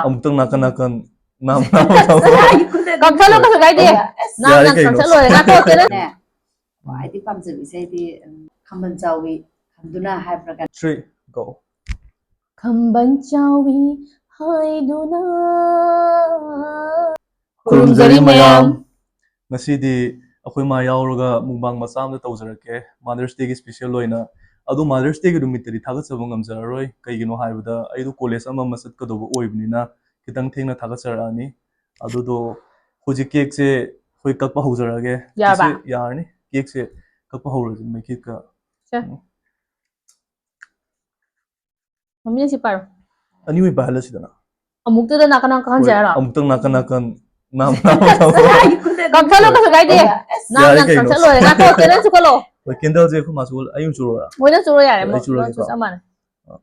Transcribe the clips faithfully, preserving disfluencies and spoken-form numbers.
ꯑꯃꯨꯛꯇꯪ ꯅꯥꯀꯟ ꯅꯥꯀꯟ ꯅꯥꯝ ꯅꯥꯝ ꯅꯥꯝ꯫ ꯀꯛꯊꯠꯂꯣ, ꯀꯩꯁꯨ ꯀꯥꯏꯗꯦ꯫ ꯅꯥꯝ ꯌꯥꯔꯦ ꯅꯥꯝ ꯀꯩꯅꯣ꯫ ꯀꯛꯊꯠ ꯂꯣꯏꯔꯦ꯫ ꯉꯥꯏꯈꯣ, ꯆꯦ ꯅꯪ꯫ ꯈ꯭ꯋꯥꯏꯗꯒꯤ ꯄꯥꯝꯖꯕ ꯏꯁꯩꯗꯤ, ꯎꯝ, ꯈꯝꯕꯟ ꯆꯥꯎꯕꯤ, ꯈꯝꯗꯨꯅ ꯍꯥꯏꯕ꯭ꯔꯥ ꯀꯩꯅꯣ? Three, go. ꯈꯝꯕꯟ ꯆꯥꯎꯕꯤ ꯍꯥꯏꯗꯨꯅ꯫ ꯈꯨꯔꯨꯝꯖꯔꯤ ꯈꯨꯔꯨꯝꯖꯔꯤ ꯃꯌꯥꯝ꯫ ꯃꯌꯥꯝ꯫ ꯉꯁꯤꯗꯤ ꯑꯩꯈꯣꯏ ꯃꯥ ꯌꯥꯎꯔꯒ ꯃꯨꯛꯕꯥꯡ ꯃꯆꯥ ꯑꯃ ꯇꯧꯖꯔꯛꯀꯦ, Mother's Dayꯒꯤ special ꯑꯣꯏꯅ꯫ ꯑꯗꯣ Mother's Dayꯒꯤ ꯅꯨꯃꯤꯠꯇꯗꯤ ꯊꯥꯒꯠꯆꯕ ꯉꯝꯖꯔꯔꯣꯏ, ꯀꯩꯒꯤꯅꯣ ꯍꯥꯏꯕꯗ ꯑꯩꯗꯣ ꯀꯣꯂꯦꯖ ꯑꯃ ꯑꯃ ꯆꯠꯀꯗꯧꯕ ꯑꯣꯏꯕꯅꯤꯅ ꯈꯤꯇꯪ ꯊꯦꯡꯅ ꯊꯥꯒꯠꯆꯔꯛꯑꯅꯤ꯫ ꯑꯗꯨꯗꯣ ꯍꯧꯖꯤꯛ ꯀꯦꯛꯁꯦ ꯑꯩꯈꯣꯏ ꯀꯛꯄ ꯍꯧꯖꯔꯛꯑꯒꯦ꯫ ꯌꯥꯔꯕ? ꯁꯤꯁꯦ ꯌꯥꯔꯅꯤ, ꯀꯦꯛꯁꯦ ꯀꯛꯄ ꯍꯧꯔꯁꯤ ꯃꯩꯈꯦꯠꯀ꯫ ꯁꯦ꯫ ꯎꯝ꯫ ꯃꯃꯤꯅ ꯁꯤ ꯄꯥꯏꯔꯣ꯫ ꯑꯅꯤ ꯑꯣꯏ ꯄꯥꯏꯍꯜꯂꯁꯤꯗꯅ꯫ ꯑꯃꯨꯛꯇꯗ ꯅꯥꯀꯟ ꯅꯥꯀꯟ ꯀꯛꯍꯟꯁꯦ ꯍꯣꯏ, ꯍꯥꯏꯔꯣ? ꯑꯃꯨꯛꯇꯪ ꯅꯥꯀꯟ ꯅꯥꯀꯟ ꯅꯥꯝ ꯅꯥꯝ ꯅꯥꯝ꯫ ꯀꯛꯊꯠꯂꯣ, ꯀꯩꯁꯨ ꯀꯥꯏꯗꯦ꯫ ꯅꯥꯝ ꯌꯥꯔꯦ ꯅꯥꯝ ꯀꯩꯅꯣ꯫ ꯀꯛꯊꯠ ꯂꯣꯏꯔꯦ꯫ ꯉꯥꯏꯈꯣ, ꯆꯦ ꯅꯪꯁꯨ ꯀꯛꯂꯣ꯫ ꯍꯣꯏ, candleꯁꯦ ꯑꯩꯈꯣꯏ ꯃꯥꯁꯨ ꯑꯩ ꯑꯃꯨꯛ ꯆꯨꯔꯣꯔꯥ? ꯍꯣꯏ, ꯅꯪ ꯆꯨꯔꯣ ꯌꯥꯔꯦ꯫ ꯑꯩ ꯆꯨꯔꯒꯦꯀꯣ꯫ ꯅꯪꯁꯨ ꯆꯞ ꯃꯥꯟꯅꯩ꯫ ꯑꯥ꯫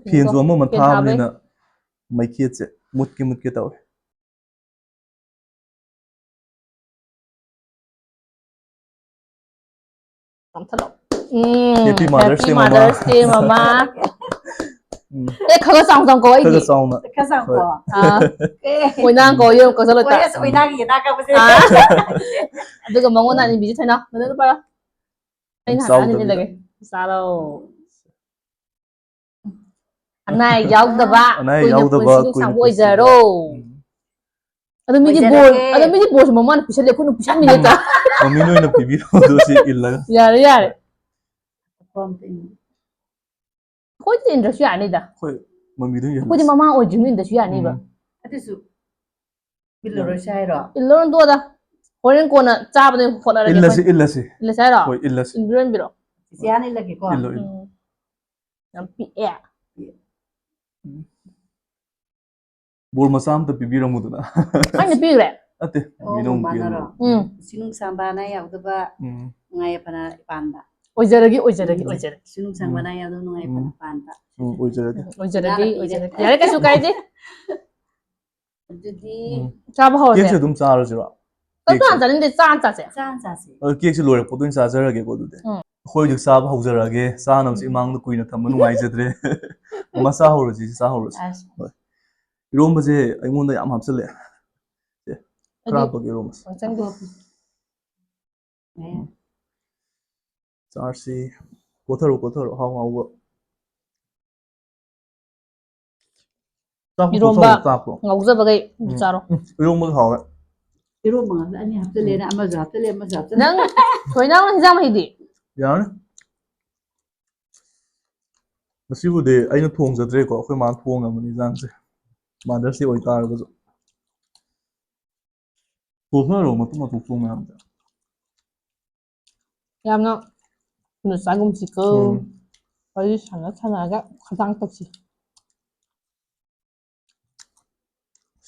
ꯐꯦꯟꯁꯨ ꯑꯃ ꯑꯃ ꯐꯦꯟ ꯊꯥꯕꯩ꯫ ꯊꯥꯕꯅꯤꯅ ꯃꯩꯈꯦꯠꯁꯦ ꯃꯨꯠꯀꯦ ꯃꯨꯠꯀꯦ ꯇꯧꯋꯦ꯫ ꯀꯛꯊꯠꯂꯣ꯫ ꯎꯝ, Happy Mother's Happy Day, ꯃꯃꯥ꯫ Mother's Day, ꯃꯃꯥ꯫ ꯎꯝ꯫ ꯑꯦ, ꯈꯔ ꯈꯔ ꯆꯥꯎ ꯆꯥꯎ ꯀꯧ ꯑꯩꯗꯤ꯫ ꯈꯔ ꯈꯔ ꯆꯥꯎꯅ꯫ ꯈꯔ ꯆꯥꯎ ꯍꯣꯏ꯫ ꯀꯣ꯫ ꯑꯥ꯫ ꯑꯦ꯫ ꯑꯣꯏꯅꯥꯡ ꯀꯧ, ꯌꯦꯡꯉꯨ, ꯀꯛꯊꯠꯂꯣ ꯇꯥ꯫ ꯑꯣꯏ-, ꯑꯁ, ꯑꯣꯏꯅꯥꯡꯒꯤ ꯍꯤꯗꯥꯛ ꯀꯥꯞꯄꯁꯦ꯫ ꯑꯥ꯫ ꯑꯗꯨꯒ ꯃꯉꯣꯟꯗ ꯑꯅꯤꯕꯤꯁꯦ ꯊꯣꯏꯅ꯫ ꯃꯗꯨꯗ ꯄꯥꯏꯔꯣ꯫ ꯑꯩꯅ ꯍꯥꯟꯅ ꯑꯅꯤ ꯆꯥꯎꯗꯕꯤꯗ꯫ ꯏꯜꯂꯒꯦ꯫ ꯆꯥꯔꯣ꯫ ꯑꯅꯥ ꯑꯌꯦꯛ ꯌꯥꯎꯗꯕ, ꯑꯅꯥ ꯑꯌꯦꯛ ꯀꯨꯏꯅ ꯌꯥꯎꯗꯕ, ꯄꯨꯟꯁꯤ ꯀꯨꯏꯅ ꯅꯨꯡꯁꯥꯡꯕ ꯄꯨꯟꯁꯤꯕ꯫ ꯑꯣꯏꯖꯔꯣ꯫ ꯎꯝ꯫ ꯑꯗꯣ ꯃꯤꯗꯤ ꯕꯣꯔ, ꯑꯣꯏꯖꯔꯒꯦ꯫ ꯑꯗꯣ ꯃꯤꯗꯤ ꯕꯣꯔꯁꯦ ꯃꯃꯥꯅ ꯄꯤꯁꯜꯂꯦ, ꯑꯩꯈꯣꯏꯅ ꯄꯤꯁꯟꯕꯤꯅꯦ ꯇ꯫ ꯃꯃꯤ ꯅꯣꯏꯅ ꯄꯤꯕꯤꯔꯣ, ꯑꯗꯨ ꯁꯤ ꯏꯜꯂꯒ꯫ ꯌꯥꯔꯦ, ꯌꯥꯔꯦ꯫ ꯑꯄꯥꯝꯕ ꯏꯟ-, ꯑꯩꯈꯣꯏꯗꯤ ꯏꯟꯗ꯭ꯔꯁꯨ ꯌꯥꯅꯤꯗ꯫ ꯑꯩꯈꯣꯏ ꯃꯃꯤꯗꯨ ꯏꯜꯂꯁꯤ꯫ ꯑꯩꯈꯣꯏꯗꯤ ꯃꯃꯥ ꯑꯣꯏꯗ꯭ꯔꯤꯕꯅꯤꯅ ꯏꯟꯗ꯭ꯔꯁꯨ ꯌꯥꯅꯤꯕ꯫ ꯎꯝ꯫ ꯑꯗꯨꯁꯨ ꯏꯜꯂꯔꯣꯏꯁꯦ ꯍꯥꯏꯔꯣ? ꯏꯜꯂꯨꯔꯅꯨ ꯇꯣꯛꯑꯣꯗ꯫ ꯍꯣꯔꯦꯟ ꯀꯣꯟꯅ ꯆꯥꯕꯗ ꯑꯣꯏꯅ ꯍꯣꯠꯅꯔꯒꯦ ꯏꯜꯂꯁꯤ, ꯑꯩꯈꯣꯏ꯫ ꯏꯜꯂꯁꯤ꯫ ꯏꯜꯂꯁꯦ ꯍꯥꯏꯔꯣ? ꯍꯣꯏ, ꯏꯜꯂꯁꯤ꯫ ꯏꯟꯕꯤꯔꯣ, ꯏꯟꯕꯤꯔꯣ꯫ ꯆꯤꯆꯦ ꯍꯥꯟꯅ ꯏꯜꯂꯒꯦꯀꯣ꯫ ꯏꯜꯂꯣ, ꯏꯜꯂꯣ꯫ ꯎꯝ꯫ ꯌꯥꯝ ꯄꯤꯛꯑꯦ꯫ ꯎꯝ꯫ ꯕꯣꯔ ꯃꯆꯥ ꯑꯝꯇ ꯄꯤꯕꯤꯔꯝꯃꯨꯗꯅ꯫ ꯑꯩꯅ ꯄꯤꯈ꯭ꯔꯦ꯫ ꯅꯠꯇꯦ, ꯑꯣ, ꯃꯤꯅ ꯑꯃꯨꯛ ꯃꯃꯥꯅꯔꯣ? ꯄꯤꯔꯝꯃꯣ꯫ ꯎꯝ꯫ ꯁꯤ ꯅꯨꯡꯁꯥꯡꯕ ꯑꯅꯥ ꯌꯥꯎꯗꯕ, ꯎꯝ꯫ ꯅꯨꯡꯉꯥꯏ ꯌꯥꯏꯐꯅ ꯄꯥꯟꯕ꯫ ꯑꯣꯏꯖꯔꯒꯦ, ꯑꯣꯏꯖꯔꯒꯦ, ꯎꯝ꯫ ꯑꯣꯏꯖꯔꯒꯦ꯫ ꯁꯤ ꯅꯨꯡꯁꯥꯡꯕ ꯎꯝ꯫ ꯑꯅꯥ ꯌꯥꯎꯗꯕ ꯅꯨꯡꯉꯥꯏ ꯌꯥꯏꯐꯅ ꯎꯝ꯫ ꯄꯥꯟꯕ꯫ ꯎꯝ, ꯑꯣꯏꯖꯔꯒꯦ꯫ ꯎꯝ, ꯑꯣꯏꯖꯔꯒꯦ, ꯏꯃꯥꯅ ꯄꯤꯔꯦ꯫ ꯑꯣꯏꯖꯔꯒꯦ꯫ ꯌꯥꯔꯦ, ꯀꯩꯁꯨ ꯀꯥꯏꯗꯦ꯫ ꯑꯗꯨꯗꯤ ꯎꯝ꯫ ꯆꯥꯕ ꯍꯧꯔꯁꯦ꯫ ꯀꯦꯛꯁꯦ ꯑꯗꯨꯝ ꯆꯥꯔꯁꯤꯔꯣ? ꯀꯛꯄ ꯀꯦꯛꯁꯦ꯫ ꯌꯥꯝ ꯆꯥꯅꯤꯡꯗꯦ, ꯆꯥ ꯆꯥꯁꯦ꯫ ꯆꯥ ꯆꯥꯁꯦ꯫ ꯑꯗꯣ ꯀꯦꯛꯁꯦ ꯂꯣꯏꯔꯛꯄꯗ ꯑꯣꯏꯅ ꯆꯥꯖꯔꯒꯦꯀꯣ ꯑꯗꯨꯗꯤ꯫ ꯎꯝ꯫ ꯑꯩꯈꯣꯏ ꯍꯧꯖꯤꯛ ꯆꯥꯕ ꯍꯧꯖꯔꯛꯑꯒꯦ꯫ ꯆꯥꯅꯕꯁꯤ ꯏꯃꯥꯡꯗ ꯀꯨꯏꯅ ꯊꯝꯕ ꯅꯨꯡꯉꯥꯏꯖꯗ꯭ꯔꯦ꯫ ꯃꯃꯥ ꯆꯥꯍꯧꯔꯁꯤ, ꯆꯥꯍꯧꯔꯁꯤ꯫ ꯑꯁ꯫ ꯍꯣꯏ꯫ ꯏꯔꯣꯝꯕꯁꯦ ꯑꯩꯉꯣꯟꯗ ꯌꯥꯝ ꯍꯥꯞꯆꯜꯂꯦ꯫ ꯁꯦ, ꯈꯔ ꯑꯗꯨ ꯍꯥꯞꯄꯒꯦ ꯏꯔꯣꯝꯕꯁꯦ꯫ ꯆꯪꯗꯣ꯫ ꯆꯥꯔꯁꯤ꯫ ꯀꯣꯊꯔꯣ, ꯀꯣꯊꯔꯣ, ꯑꯍꯥꯎ ꯑꯍꯥꯎꯕ꯫ ꯆꯥꯛꯇꯣ ꯏꯔꯣꯝꯕ ꯀꯣꯊꯔꯣ, ꯆꯥꯛꯇꯣ꯫ ꯉꯧꯖꯕꯈꯩ ꯑꯗꯨ ꯎꯝ꯫ ꯆꯥꯔꯣ꯫ ꯎꯝ, ꯏꯔꯣꯝꯕꯁꯨ ꯍꯥꯎꯋꯦ꯫ ꯏꯔꯣꯝꯕ ꯉꯥꯛꯇ ꯑꯅꯤ ꯍꯥꯞꯆꯜꯂꯦꯅ, ꯎꯝ꯫ ꯑꯃꯁꯨ ꯍꯥꯞꯆꯜꯂꯦ, ꯑꯃꯁꯨ ꯍꯥꯞꯆꯜꯂꯦ꯫ ꯅꯪ ꯊꯣꯏꯅ ꯍꯤꯟꯖꯥꯡ ꯃꯍꯤꯗꯤ? ꯌꯥꯔꯅꯤ꯫ ꯉꯁꯤꯕꯨꯗꯤ ꯑꯩꯅ ꯊꯣꯡꯖꯗ꯭ꯔꯦꯀꯣ, ꯑꯩꯈꯣꯏ ꯃꯥꯅ ꯊꯣꯡꯉꯕꯅꯤ ꯏꯟꯖꯥꯡꯁꯦ꯫ Mother's Day ꯑꯣꯏꯇꯥꯔꯒꯁꯨ꯫ ꯀꯣꯊꯔꯣ ꯃꯇꯨꯝ ꯃꯇꯨꯝ ꯆꯣꯡ ꯃꯌꯥꯝꯁꯦ꯫ ꯌꯥꯝꯅ ꯊꯨꯅ ꯆꯥꯒꯨꯝꯁꯤꯀꯣ꯫ ꯎꯝ꯫ ꯋꯥꯔꯤ ꯁꯥꯟꯅ ꯁꯥꯟꯅꯔꯒ ꯈꯗꯥꯡ ꯇꯧꯁꯤ꯫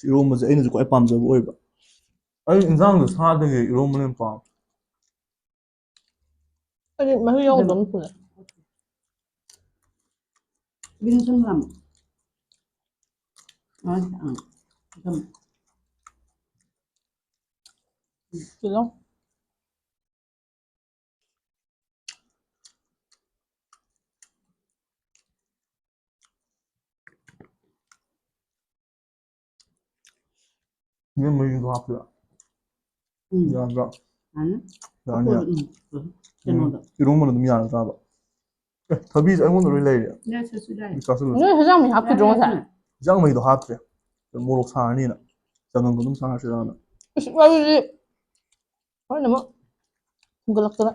ꯏꯔꯣꯝꯕꯁꯦ ꯑꯩꯅꯁꯨ ꯈ꯭ꯋꯥꯏ ꯄꯥꯝꯖꯕ ꯑꯣꯏꯕ꯫ ꯑꯩ ꯏꯟꯖꯥꯡꯗꯣ ꯁꯥꯗꯒꯤ ꯏꯔꯣꯝꯕꯅ ꯍꯦꯟꯅ ꯄꯥꯝꯃꯦ꯫ ꯑꯩꯗꯤ ꯃꯍꯤ ꯌꯥꯎꯗꯕ ꯑꯗꯨꯝ ꯊꯨꯅ꯫ ꯕꯤꯟꯁꯟ ꯂꯝ꯫ ꯑ, ꯑ, ꯑꯗꯨꯝ꯫ ꯀꯤꯂꯣ꯫ ꯌꯦꯟ ꯃꯍꯤꯗꯣ ꯍꯥꯞꯄꯤꯔꯣ? ꯎꯝ꯫ ꯌꯥꯗ꯭ꯔꯣ? ꯌꯥꯅꯤ꯫ ꯌꯥꯅꯤ꯫ ꯎꯝ꯫ ꯎꯝ꯫ ꯀꯩꯅꯣꯗ꯫ ꯏꯔꯣꯝꯕꯅ ꯑꯗꯨꯝ ꯌꯥꯔ ꯆꯥꯕ꯫ ꯑꯦ, ꯊꯕꯤꯁꯦ ꯑꯩꯉꯣꯟꯗ ꯂꯣꯏ ꯂꯩꯔꯦ꯫ ꯌꯥꯏ, ꯆꯠꯁꯨ ꯌꯥꯏ꯫ ꯑꯗꯨ ꯆꯥꯁꯤꯜꯂꯨ꯫ ꯅꯣꯏ ꯍꯦꯟꯖꯥꯡ ꯃꯍꯤ ꯍꯥꯞꯈꯤꯗ꯭ꯔꯣ ꯌꯥꯏ, ꯌꯥꯏ, ꯉꯁꯥꯏ? ꯌꯥꯏ꯫ ꯍꯦꯟꯖꯥꯡ ꯃꯍꯤꯗꯣ ꯍꯥꯞꯇ꯭ꯔꯦ꯫ ꯃꯣꯔꯣꯛ ꯁꯥꯔꯅꯤꯅ꯫ ꯆꯅꯝꯗꯣ ꯑꯗꯨꯝ ꯆꯥꯔꯁꯤꯔꯥꯅ꯫ ꯏꯁ, ꯋꯥꯔꯤꯗꯤ꯫ ꯍꯣꯔꯦꯟ ꯑꯃꯨꯛ ꯍꯨꯟꯒꯠꯂꯛꯇꯅ꯫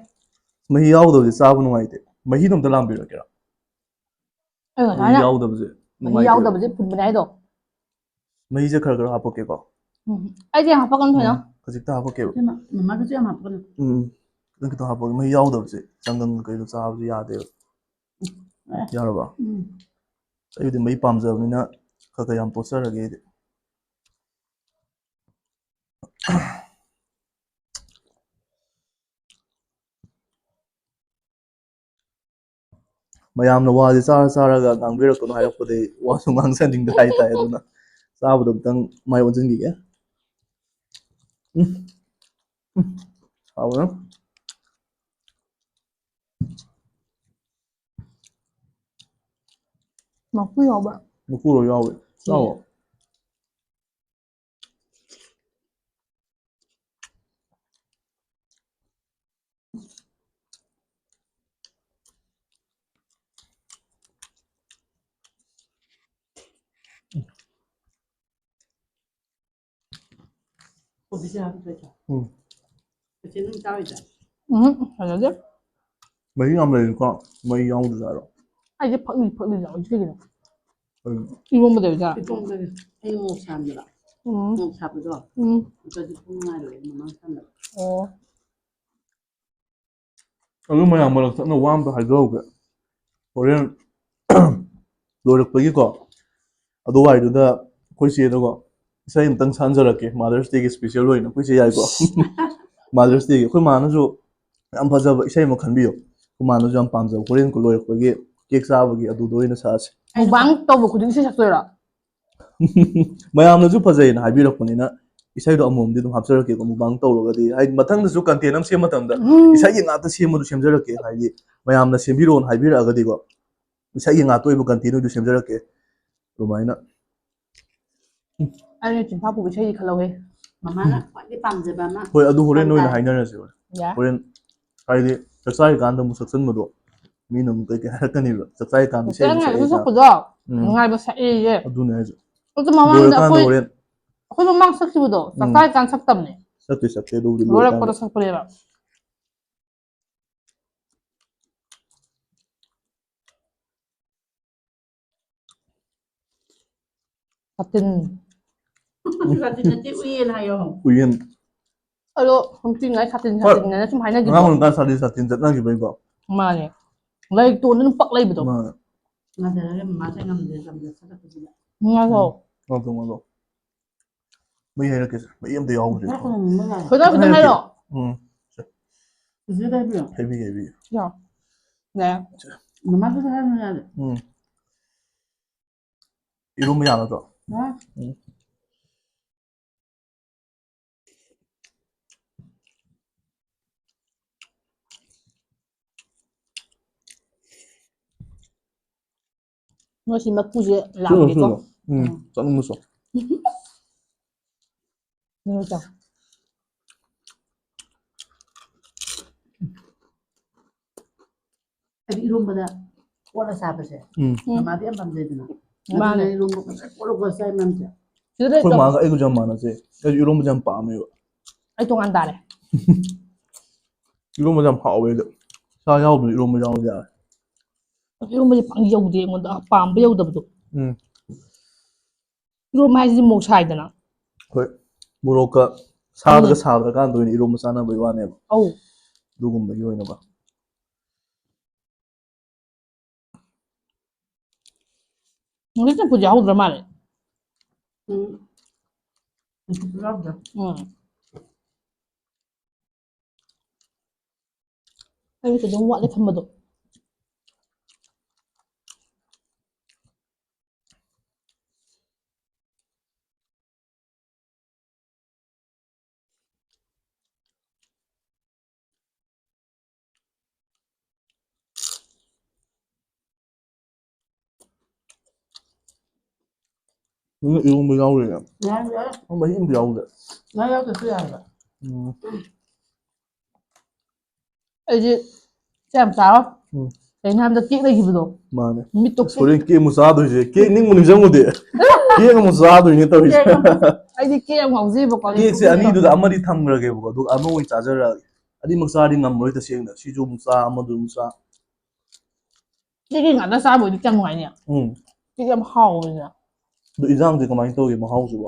ꯃꯍꯤ ꯌꯥꯎꯗꯕꯁꯦ ꯆꯥꯕ ꯅꯨꯡꯉꯥꯏꯇꯦ꯫ ꯃꯍꯤꯗꯣ ꯑꯝꯇ ꯂꯥꯝꯕꯤꯔꯛꯀꯦꯔꯥ? ꯑꯩ ꯃꯍꯤ ꯉꯁꯥꯏꯅ ꯌꯥꯎꯗꯕꯁꯦ ꯃꯍꯤ ꯅꯨꯡꯉꯥꯏꯇꯦꯕ꯫ ꯌꯥꯎꯗꯕꯁꯦ ꯐꯨꯟꯕꯅꯦ ꯍꯥꯏꯗꯣ꯫ ꯃꯍꯤꯁꯦ ꯈꯔ ꯈꯔ ꯍꯥꯞꯄꯛꯀꯦꯀꯣ꯫ ꯎꯝ꯫ ꯑꯩꯗꯤ ꯌꯥꯝ ꯍꯥꯞꯄꯛꯀꯅꯨ ꯊꯣꯏꯅ꯫ ꯎꯝ, ꯈꯖꯤꯛꯇ ꯍꯥꯞꯄꯛꯀꯦꯕ꯫ ꯏꯃꯥ, ꯃꯃꯥꯗꯨꯁꯨ ꯌꯥꯝ ꯍꯥꯞꯄꯛꯀꯅꯨ꯫ ꯎꯝ, ꯈꯤꯇꯪ ꯈꯤꯇꯪ ꯍꯥꯞꯄꯛꯀꯦ꯫ ꯃꯍꯤ ꯌꯥꯎꯗꯕꯁꯦ ꯆꯪꯒꯪ ꯀꯩꯅꯣ ꯆꯥꯕꯁꯨ ꯌꯥꯗꯦꯕ꯫ ꯎꯝ꯫ ꯌꯥꯔꯕ? ꯎꯝ꯫ ꯑꯩꯕꯨꯗꯤ ꯃꯍꯤ ꯄꯥꯝꯖꯕꯅꯤꯅ ꯈꯔ ꯈꯔ ꯌꯥꯝ ꯇꯣꯠꯆꯔꯒꯦ ꯑꯩꯗꯤ꯫ ꯃꯌꯥꯝꯅ ꯋꯥꯁꯦ ꯆꯥꯔ ꯆꯥꯔꯒ ꯉꯥꯡꯕꯤꯔꯛꯀꯅꯨ ꯍꯥꯏꯔꯛꯄꯗꯒꯤ ꯋꯥꯁꯨ ꯉꯥꯡꯖꯅꯤꯡꯗ꯭ꯔꯦ ꯍꯥꯏꯇꯥꯔꯦ꯫ ꯑꯗꯨꯅ ꯆꯥꯕꯗꯣ ꯑꯝꯇꯪ ꯃꯥꯏ ꯑꯣꯟꯁꯤꯟꯈꯤꯒꯦ꯫ ꯎꯝ꯫ ꯎꯝ꯫ ꯍꯥꯎꯕ꯭ꯔꯥ? ꯃꯀꯨ ꯌꯥꯎꯕ꯭ꯔꯥ? ꯃꯀꯨ ꯂꯣꯏ ꯌꯥꯎꯋꯦ꯫ ꯆꯥꯎꯋꯣ꯫ ꯀꯣꯕꯤꯁꯦ ꯍꯥꯞꯄꯤ ꯐꯩꯀꯣ꯫ ꯎꯝ꯫ ꯆꯦꯆꯦ ꯅꯪ ꯆꯥꯔꯣꯏꯗ꯭ꯔꯥ? ꯎꯝ, ꯐꯖꯗꯦ꯫ ꯃꯍꯤ ꯌꯥꯝ ꯂꯩꯔꯤꯀꯣ, ꯃꯍꯤ ꯌꯥꯎꯗ꯭ꯔꯥ ꯍꯥꯏꯔꯣ? ꯑꯩꯁꯦ ꯐꯛꯂꯤ ꯐꯛꯂꯤ ꯂꯥꯎꯔꯤ ꯀꯩꯒꯤꯅꯣ? ꯀꯩꯅꯣ? ꯏꯔꯣꯝꯕꯗ ꯑꯣꯏꯖꯥꯠꯂꯣ? ꯏꯔꯣꯝꯕꯗ꯫ ꯑꯩ ꯃꯣꯔꯣꯛ ꯁꯥꯍꯟꯕꯗ꯫ ꯎꯝ꯫ ꯃꯣꯔꯣꯛ ꯁꯥꯕꯗꯣ꯫ ꯎꯝ꯫ ꯑꯗꯨꯗꯤ ꯄꯨꯡ ꯉꯥꯏꯔꯣꯏ, ꯃꯃꯥꯡ ꯁꯥꯍꯟꯕꯗ꯫ ꯑꯣ꯫ ꯑꯗꯨ ꯃꯌꯥꯝ ꯃꯔꯛꯇ ꯑꯩꯅ ꯋꯥ ꯑꯝꯇ ꯍꯥꯏꯖꯍꯧꯒꯦ꯫ ꯍꯣꯔꯦꯟ ꯂꯣꯏꯔꯛꯄꯒꯤꯀꯣ, ꯑꯗꯨꯋꯥꯏꯗꯨꯗ ꯑꯩꯈꯣꯏ ꯆꯦꯗꯀꯣ ꯏꯁꯩ ꯑꯝꯇꯪ ꯁꯛꯍꯟꯖꯔꯛꯀꯦ, Mother's Day ꯒꯤ special ꯑꯣꯏꯅ꯫ ꯑꯩꯈꯣꯏ ꯆꯦ ꯌꯥꯏꯀꯣ? Mother's Day ꯒꯤ꯫ ꯑꯩꯈꯣꯏ ꯃꯥꯅꯁꯨ ꯌꯥꯝ ꯐꯖꯕ ꯏꯁꯩ ꯑꯃ ꯈꯟꯕꯤꯌꯨ꯫ ꯑꯩꯈꯣꯏ ꯃꯥꯅꯁꯨ ꯌꯥꯝ ꯄꯥꯝꯖꯕ, ꯍꯣꯔꯦꯟ ꯂꯣꯏꯔꯛꯄꯒꯤ cake ꯆꯥꯕꯒꯤ ꯑꯗꯨꯗ ꯑꯣꯏꯅ ꯁꯛꯑꯁꯤ꯫ ꯃꯨꯛꯕꯥꯡ ꯇꯧꯕ ꯈꯨꯗꯤꯡ ꯏꯁꯩ ꯁꯛꯇꯣꯏꯔꯣ? ꯃꯌꯥꯝꯅꯁꯨ ꯐꯖꯩꯅ ꯍꯥꯏꯕꯤꯔꯛꯄꯅꯤꯅ ꯏꯁꯩꯗꯣ ꯑꯃꯃꯝꯗꯤ ꯑꯗꯨꯝ ꯍꯥꯞꯆꯔꯛꯀꯦꯀꯣ, ꯃꯨꯛꯕꯥꯡ ꯇꯧꯔꯒꯗꯤ꯫ ꯍꯥꯏꯗꯤ ꯃꯊꯪꯗꯁꯨ content ꯑꯃ ꯁꯦꯝꯕ ꯃꯇꯝꯗ ꯎꯝ꯫ ꯏꯁꯩꯒꯤ ꯉꯥꯛꯇ ꯁꯦꯝꯕꯗꯣ ꯁꯦꯝꯖꯔꯛꯀꯦ꯫ ꯍꯥꯏꯗꯤ ꯃꯌꯥꯝꯅ ꯁꯦꯝꯕꯤꯔꯛꯑꯣꯅ ꯍꯥꯏꯕꯤꯔꯛꯑꯒꯗꯤꯀꯣ, ꯏꯁꯩꯒꯤ ꯉꯥꯛꯇ ꯑꯣꯏꯕ content ꯑꯣꯏꯗꯣ ꯁꯦꯝꯖꯔꯛꯀꯦ꯫ ꯑꯗꯨꯃꯥꯏꯅ꯫ ꯑꯩꯅ ꯆꯤꯝꯐꯥ ꯄꯨꯕ ꯏꯁꯩꯗꯤ ꯈꯜꯍꯧꯍꯦ꯫ ꯃꯃꯥꯅ ꯎꯝ꯫ ꯈ꯭ꯋꯥꯏꯗꯩ ꯄꯥꯝꯖꯕ ꯑꯃ꯫ ꯍꯣꯏ, ꯑꯗꯨ ꯍꯣꯔꯦꯟ ꯑꯣꯏꯅ ꯄꯥꯝꯖꯕ꯫ ꯍꯥꯏꯅꯔꯁꯦ ꯍꯣꯔꯦꯟ꯫ ꯌꯥꯏ꯫ ꯍꯣꯔꯦꯟ ꯍꯥꯏꯗꯤ ꯆꯥꯛ ꯆꯥꯔꯤꯀꯥꯟꯗ ꯑꯃꯨꯛ ꯁꯛꯆꯟꯕꯗꯣ ꯃꯤꯅ ꯑꯃꯨꯛ ꯀꯩ ꯀꯩ ꯍꯥꯏꯔꯛꯀꯅꯤꯕ꯫ ꯆꯥꯛ ꯆꯥꯔꯤꯀꯥꯟꯗ ꯏꯁꯩ ꯑꯃꯨꯛ ꯆꯥꯛ ꯆꯥꯔꯤꯉꯩꯗꯁꯨ ꯁꯛꯑꯦ ꯀꯥꯏꯅ꯫ ꯁꯛꯄꯗꯣ ꯎꯝ꯫ ꯅꯨꯡꯉꯥꯏꯕ ꯁꯛꯑꯦꯌꯦ꯫ ꯑꯗꯨꯅꯦ ꯍꯥꯏꯁꯦ꯫ ꯑꯗꯨ ꯃꯃꯥꯡꯗ ꯂꯣꯏꯔꯀꯥꯟꯗ ꯑꯩꯈꯣꯏ, ꯍꯣꯔꯦꯟ꯫ ꯑꯩꯈꯣꯏ ꯃꯃꯥꯡ ꯁꯛꯈꯤꯕꯗꯣ ꯆꯥꯛ ꯎꯝ꯫ ꯆꯥꯔꯤꯀꯥꯟꯗ ꯁꯛꯇꯕꯅꯦ꯫ ꯁꯛꯇꯦ, ꯁꯛꯇꯦ, ꯑꯗꯨꯕꯨꯗꯤ ꯂꯣꯏꯔꯛꯄꯗ ꯂꯣꯏꯔꯀꯥꯟꯗ꯫ ꯁꯛꯄꯅꯦꯕ꯫ ꯁꯥꯇꯤꯟ꯫ ꯁꯥꯇꯤꯟ ꯅꯠꯇꯦ, ꯎꯌꯦꯟ ꯍꯥꯏꯌꯣ꯫ ꯎꯌꯦꯟ꯫ ꯑꯗꯣ ꯍꯧꯖꯤꯛꯇꯤ ꯉꯥꯏ ꯁꯥꯇꯤꯟ, ꯍꯣꯏ꯫ ꯁꯥꯇꯤꯟ ꯍꯥꯏꯅ ꯁꯨꯝ ꯍꯥꯏꯅꯈꯤꯕꯗꯣ꯫ ꯑꯉꯥꯡ ꯑꯣꯏꯔꯤꯀꯥꯟ ꯁꯥꯇꯤꯟ, ꯁꯥꯇꯤꯟ ꯆꯠꯅꯈꯤꯕꯩꯀꯣ꯫ ꯃꯥꯅꯦ꯫ ꯂꯥꯏꯔꯤꯛꯇꯣ ꯑꯗꯨꯝ ꯄꯛ ꯂꯩꯕꯗꯣ꯫ ꯃꯥꯅꯦ꯫ ꯉꯁꯥꯏ ꯃꯃꯥꯁꯦ ꯉꯝꯗ꯭ꯔꯦ, ꯉꯝꯗ꯭ꯔꯦ ꯁꯥꯒꯠꯄꯁꯤꯗ꯫ ꯉꯥꯏꯈꯣ꯫ ꯎꯝ꯫ ꯉꯥꯏꯈꯣ, ꯉꯥꯏꯈꯣ꯫ ꯃꯍꯤ ꯍꯥꯏꯔꯛꯀꯦꯁꯦ꯫ ꯃꯍꯤ ꯑꯝꯇ ꯌꯥꯎꯗ꯭ꯔꯦ꯫ ꯈꯔ ꯈꯔ ꯉꯝꯃꯣ ꯉꯥꯏꯈꯣ꯫ ꯈꯣꯏꯗꯥ ꯈꯤꯇꯪ ꯍꯥꯏꯔꯛꯀꯦ꯫ ꯍꯥꯏꯔꯛꯑꯣ꯫ ꯎꯝ꯫ ꯁꯦ꯫ ꯆꯤꯆꯦꯗ ꯍꯥꯏꯕꯤꯌꯣ꯫ ꯍꯥꯏꯕꯤꯒꯦ, ꯍꯥꯏꯕꯤꯒꯦ꯫ ꯌꯥ꯫ ꯌꯥ꯫ ꯁꯦ꯫ ꯃꯃꯥꯗꯨꯗ ꯍꯥꯏꯕ ꯌꯥꯗꯦ꯫ ꯎꯝ꯫ ꯏꯔꯣꯝꯕ ꯌꯥꯒꯗ꯭ꯔꯣ? ꯌꯥ꯫ ꯎꯝ꯫ ꯅꯣꯏ ꯁꯤ ꯃꯀꯨꯁꯦ ꯂꯥꯛꯀꯦꯀꯣ꯫ ꯎꯝ, ꯆꯠꯅꯤꯡꯕꯁꯨ꯫ ꯍꯥꯏꯗꯤ ꯏꯔꯣꯝꯕꯗ ꯀꯣꯠꯂ ꯆꯥꯕꯁꯦ꯫ ꯎꯝ꯫ ꯃꯃꯥꯗꯤ ꯌꯥꯝ ꯄꯥꯝꯖꯩꯗꯅ꯫ ꯃꯥꯅꯦ꯫ ꯑꯗꯨꯅ ꯏꯔꯣꯝꯕ ꯐꯖꯅ ꯀꯣꯠꯂ ꯀꯣꯠꯂ ꯆꯥꯏ ꯃꯌꯥꯝꯁꯦ꯫ ꯁꯤꯗ ꯑꯩꯈꯣꯏ ꯃꯥꯒ ꯑꯩꯒꯁꯨ ꯌꯥꯝ ꯃꯥꯟꯅꯁꯦ꯫ ꯑꯩꯁꯨ ꯏꯔꯣꯝꯕꯁꯦ ꯌꯥꯝ ꯄꯥꯝꯃꯦꯕ꯫ ꯑꯩ ꯇꯣꯉꯥꯟ ꯇꯥꯔꯦ꯫ ꯏꯔꯣꯝꯕꯁꯦ ꯌꯥꯝ ꯍꯥꯎꯋꯦ ꯑꯩꯗꯤ꯫ ꯁꯥ ꯌꯥꯎꯗ꯭ꯔꯁꯨ ꯏꯔꯣꯝꯕ ꯌꯥꯎꯔꯗꯤ ꯌꯥꯔꯦ꯫ ꯏꯔꯣꯝꯕꯁꯦ ꯄꯥꯛ ꯌꯧꯗꯦ ꯑꯩꯉꯣꯟꯗ꯫ ꯄꯥꯝꯕ ꯌꯧꯗꯕꯗꯣ꯫ ꯎꯝ꯫ ꯏꯔꯣꯝꯕ ꯍꯥꯏꯁꯤꯗꯤ ꯃꯣꯔꯣꯛ ꯁꯥꯏꯗꯅ꯫ ꯍꯣꯏ꯫ ꯃꯣꯔꯣꯛꯀ ꯁꯥꯗꯒ ꯎꯝ꯫ ꯁꯥꯕꯗ ꯀꯥꯟꯗ ꯑꯣꯏꯅ ꯏꯔꯣꯝꯕ ꯆꯥꯅꯕꯒꯤ ꯋꯥꯅꯦꯕ꯫ ꯑꯧ꯫ ꯑꯗꯨꯒꯨꯝꯕꯒꯤ ꯑꯣꯏꯅꯀꯣ꯫ ꯉꯁꯤ ꯆꯝꯐꯨꯠ ꯌꯥꯎꯍꯧꯗ꯭ꯔ ꯃꯥꯜꯂꯦ꯫ ꯎꯝ꯫ ꯆꯝꯐꯨꯠ ꯌꯥꯎꯗ꯭ꯔꯦ꯫ ꯎꯝ꯫ ꯑꯩ ꯀꯩꯅꯣꯝ ꯋꯥꯠꯂꯦ ꯈꯟꯕꯗꯣ꯫ ꯅꯪꯅ ꯏꯔꯣꯝꯕ ꯌꯥꯎꯔꯤꯔꯥ? ꯌꯥꯎꯗꯦ꯫ ꯅꯪ ꯃꯍꯤ ꯑꯝꯇ ꯌꯥꯎꯗꯦ꯫ ꯉꯥ ꯌꯥꯎꯗ꯭ꯔꯁꯨ ꯌꯥꯏꯕ꯫ ꯎꯝ꯫ ꯑꯩꯗꯤ ꯆꯥꯛ ꯌꯥꯝ ꯆꯥꯔꯣ꯫ ꯎꯝ꯫ ꯀꯩꯅꯣ ꯍꯥꯏꯕꯗ ꯀꯦꯛ ꯂꯩꯈꯤꯕꯗꯣ꯫ ꯃꯥꯅꯦ꯫ ꯃꯤꯠꯇꯣ ꯑꯁ, ꯍꯣꯔꯦꯟ ꯀꯦꯛ ꯑꯃꯨꯛ ꯆꯥꯗꯣꯏꯁꯦ꯫ ꯀꯦꯛ ꯅꯤꯡꯕꯨ ꯅꯤꯡꯁꯤꯡꯉꯨꯗꯦ꯫ ꯀꯦꯛ ꯑꯃꯨꯛ ꯆꯥꯗꯣꯏꯅꯦ ꯇꯧꯔꯤꯁꯦ꯫ ꯀꯦꯛ ꯑꯃꯨꯛ-, ꯑꯩꯗꯤ ꯀꯦꯛ ꯌꯥꯝ ꯉꯥꯎꯖꯩꯕꯀꯣ꯫ ꯀꯦꯛꯁꯦ ꯑꯅꯤꯗꯨꯗ ꯑꯃꯗꯤ ꯊꯝꯈ꯭ꯔꯒꯦꯕꯀꯣ, ꯑꯗꯨꯒ ꯑꯃ ꯑꯣꯏꯅ ꯆꯥꯖꯔꯛꯑꯒꯦ꯫ ꯑꯅꯤꯃꯛ ꯆꯥꯔꯗꯤ ꯉꯝꯃꯔꯣꯏ ꯇꯁꯦꯡꯅ꯫ ꯁꯤꯁꯨ ꯑꯃꯨꯛ ꯆꯥ, ꯑꯃꯗꯨ ꯑꯃꯨꯛ ꯆꯥ꯫ ꯆꯤꯛꯀꯟ ꯉꯥꯛꯇ ꯆꯥꯕ ꯑꯣꯏꯗꯤ ꯀꯌꯥꯝ ꯅꯨꯡꯉꯥꯏꯅꯤ? ꯎꯝ꯫ ꯆꯤꯛꯀꯟ ꯌꯥꯝ ꯍꯥꯎꯕꯅꯤꯅ꯫ ꯑꯗꯣ ꯏꯟꯖꯥꯡꯁꯦ ꯀꯃꯥꯏꯅ ꯇꯧꯒꯦ ꯃꯍꯥꯎꯁꯤꯕꯣ?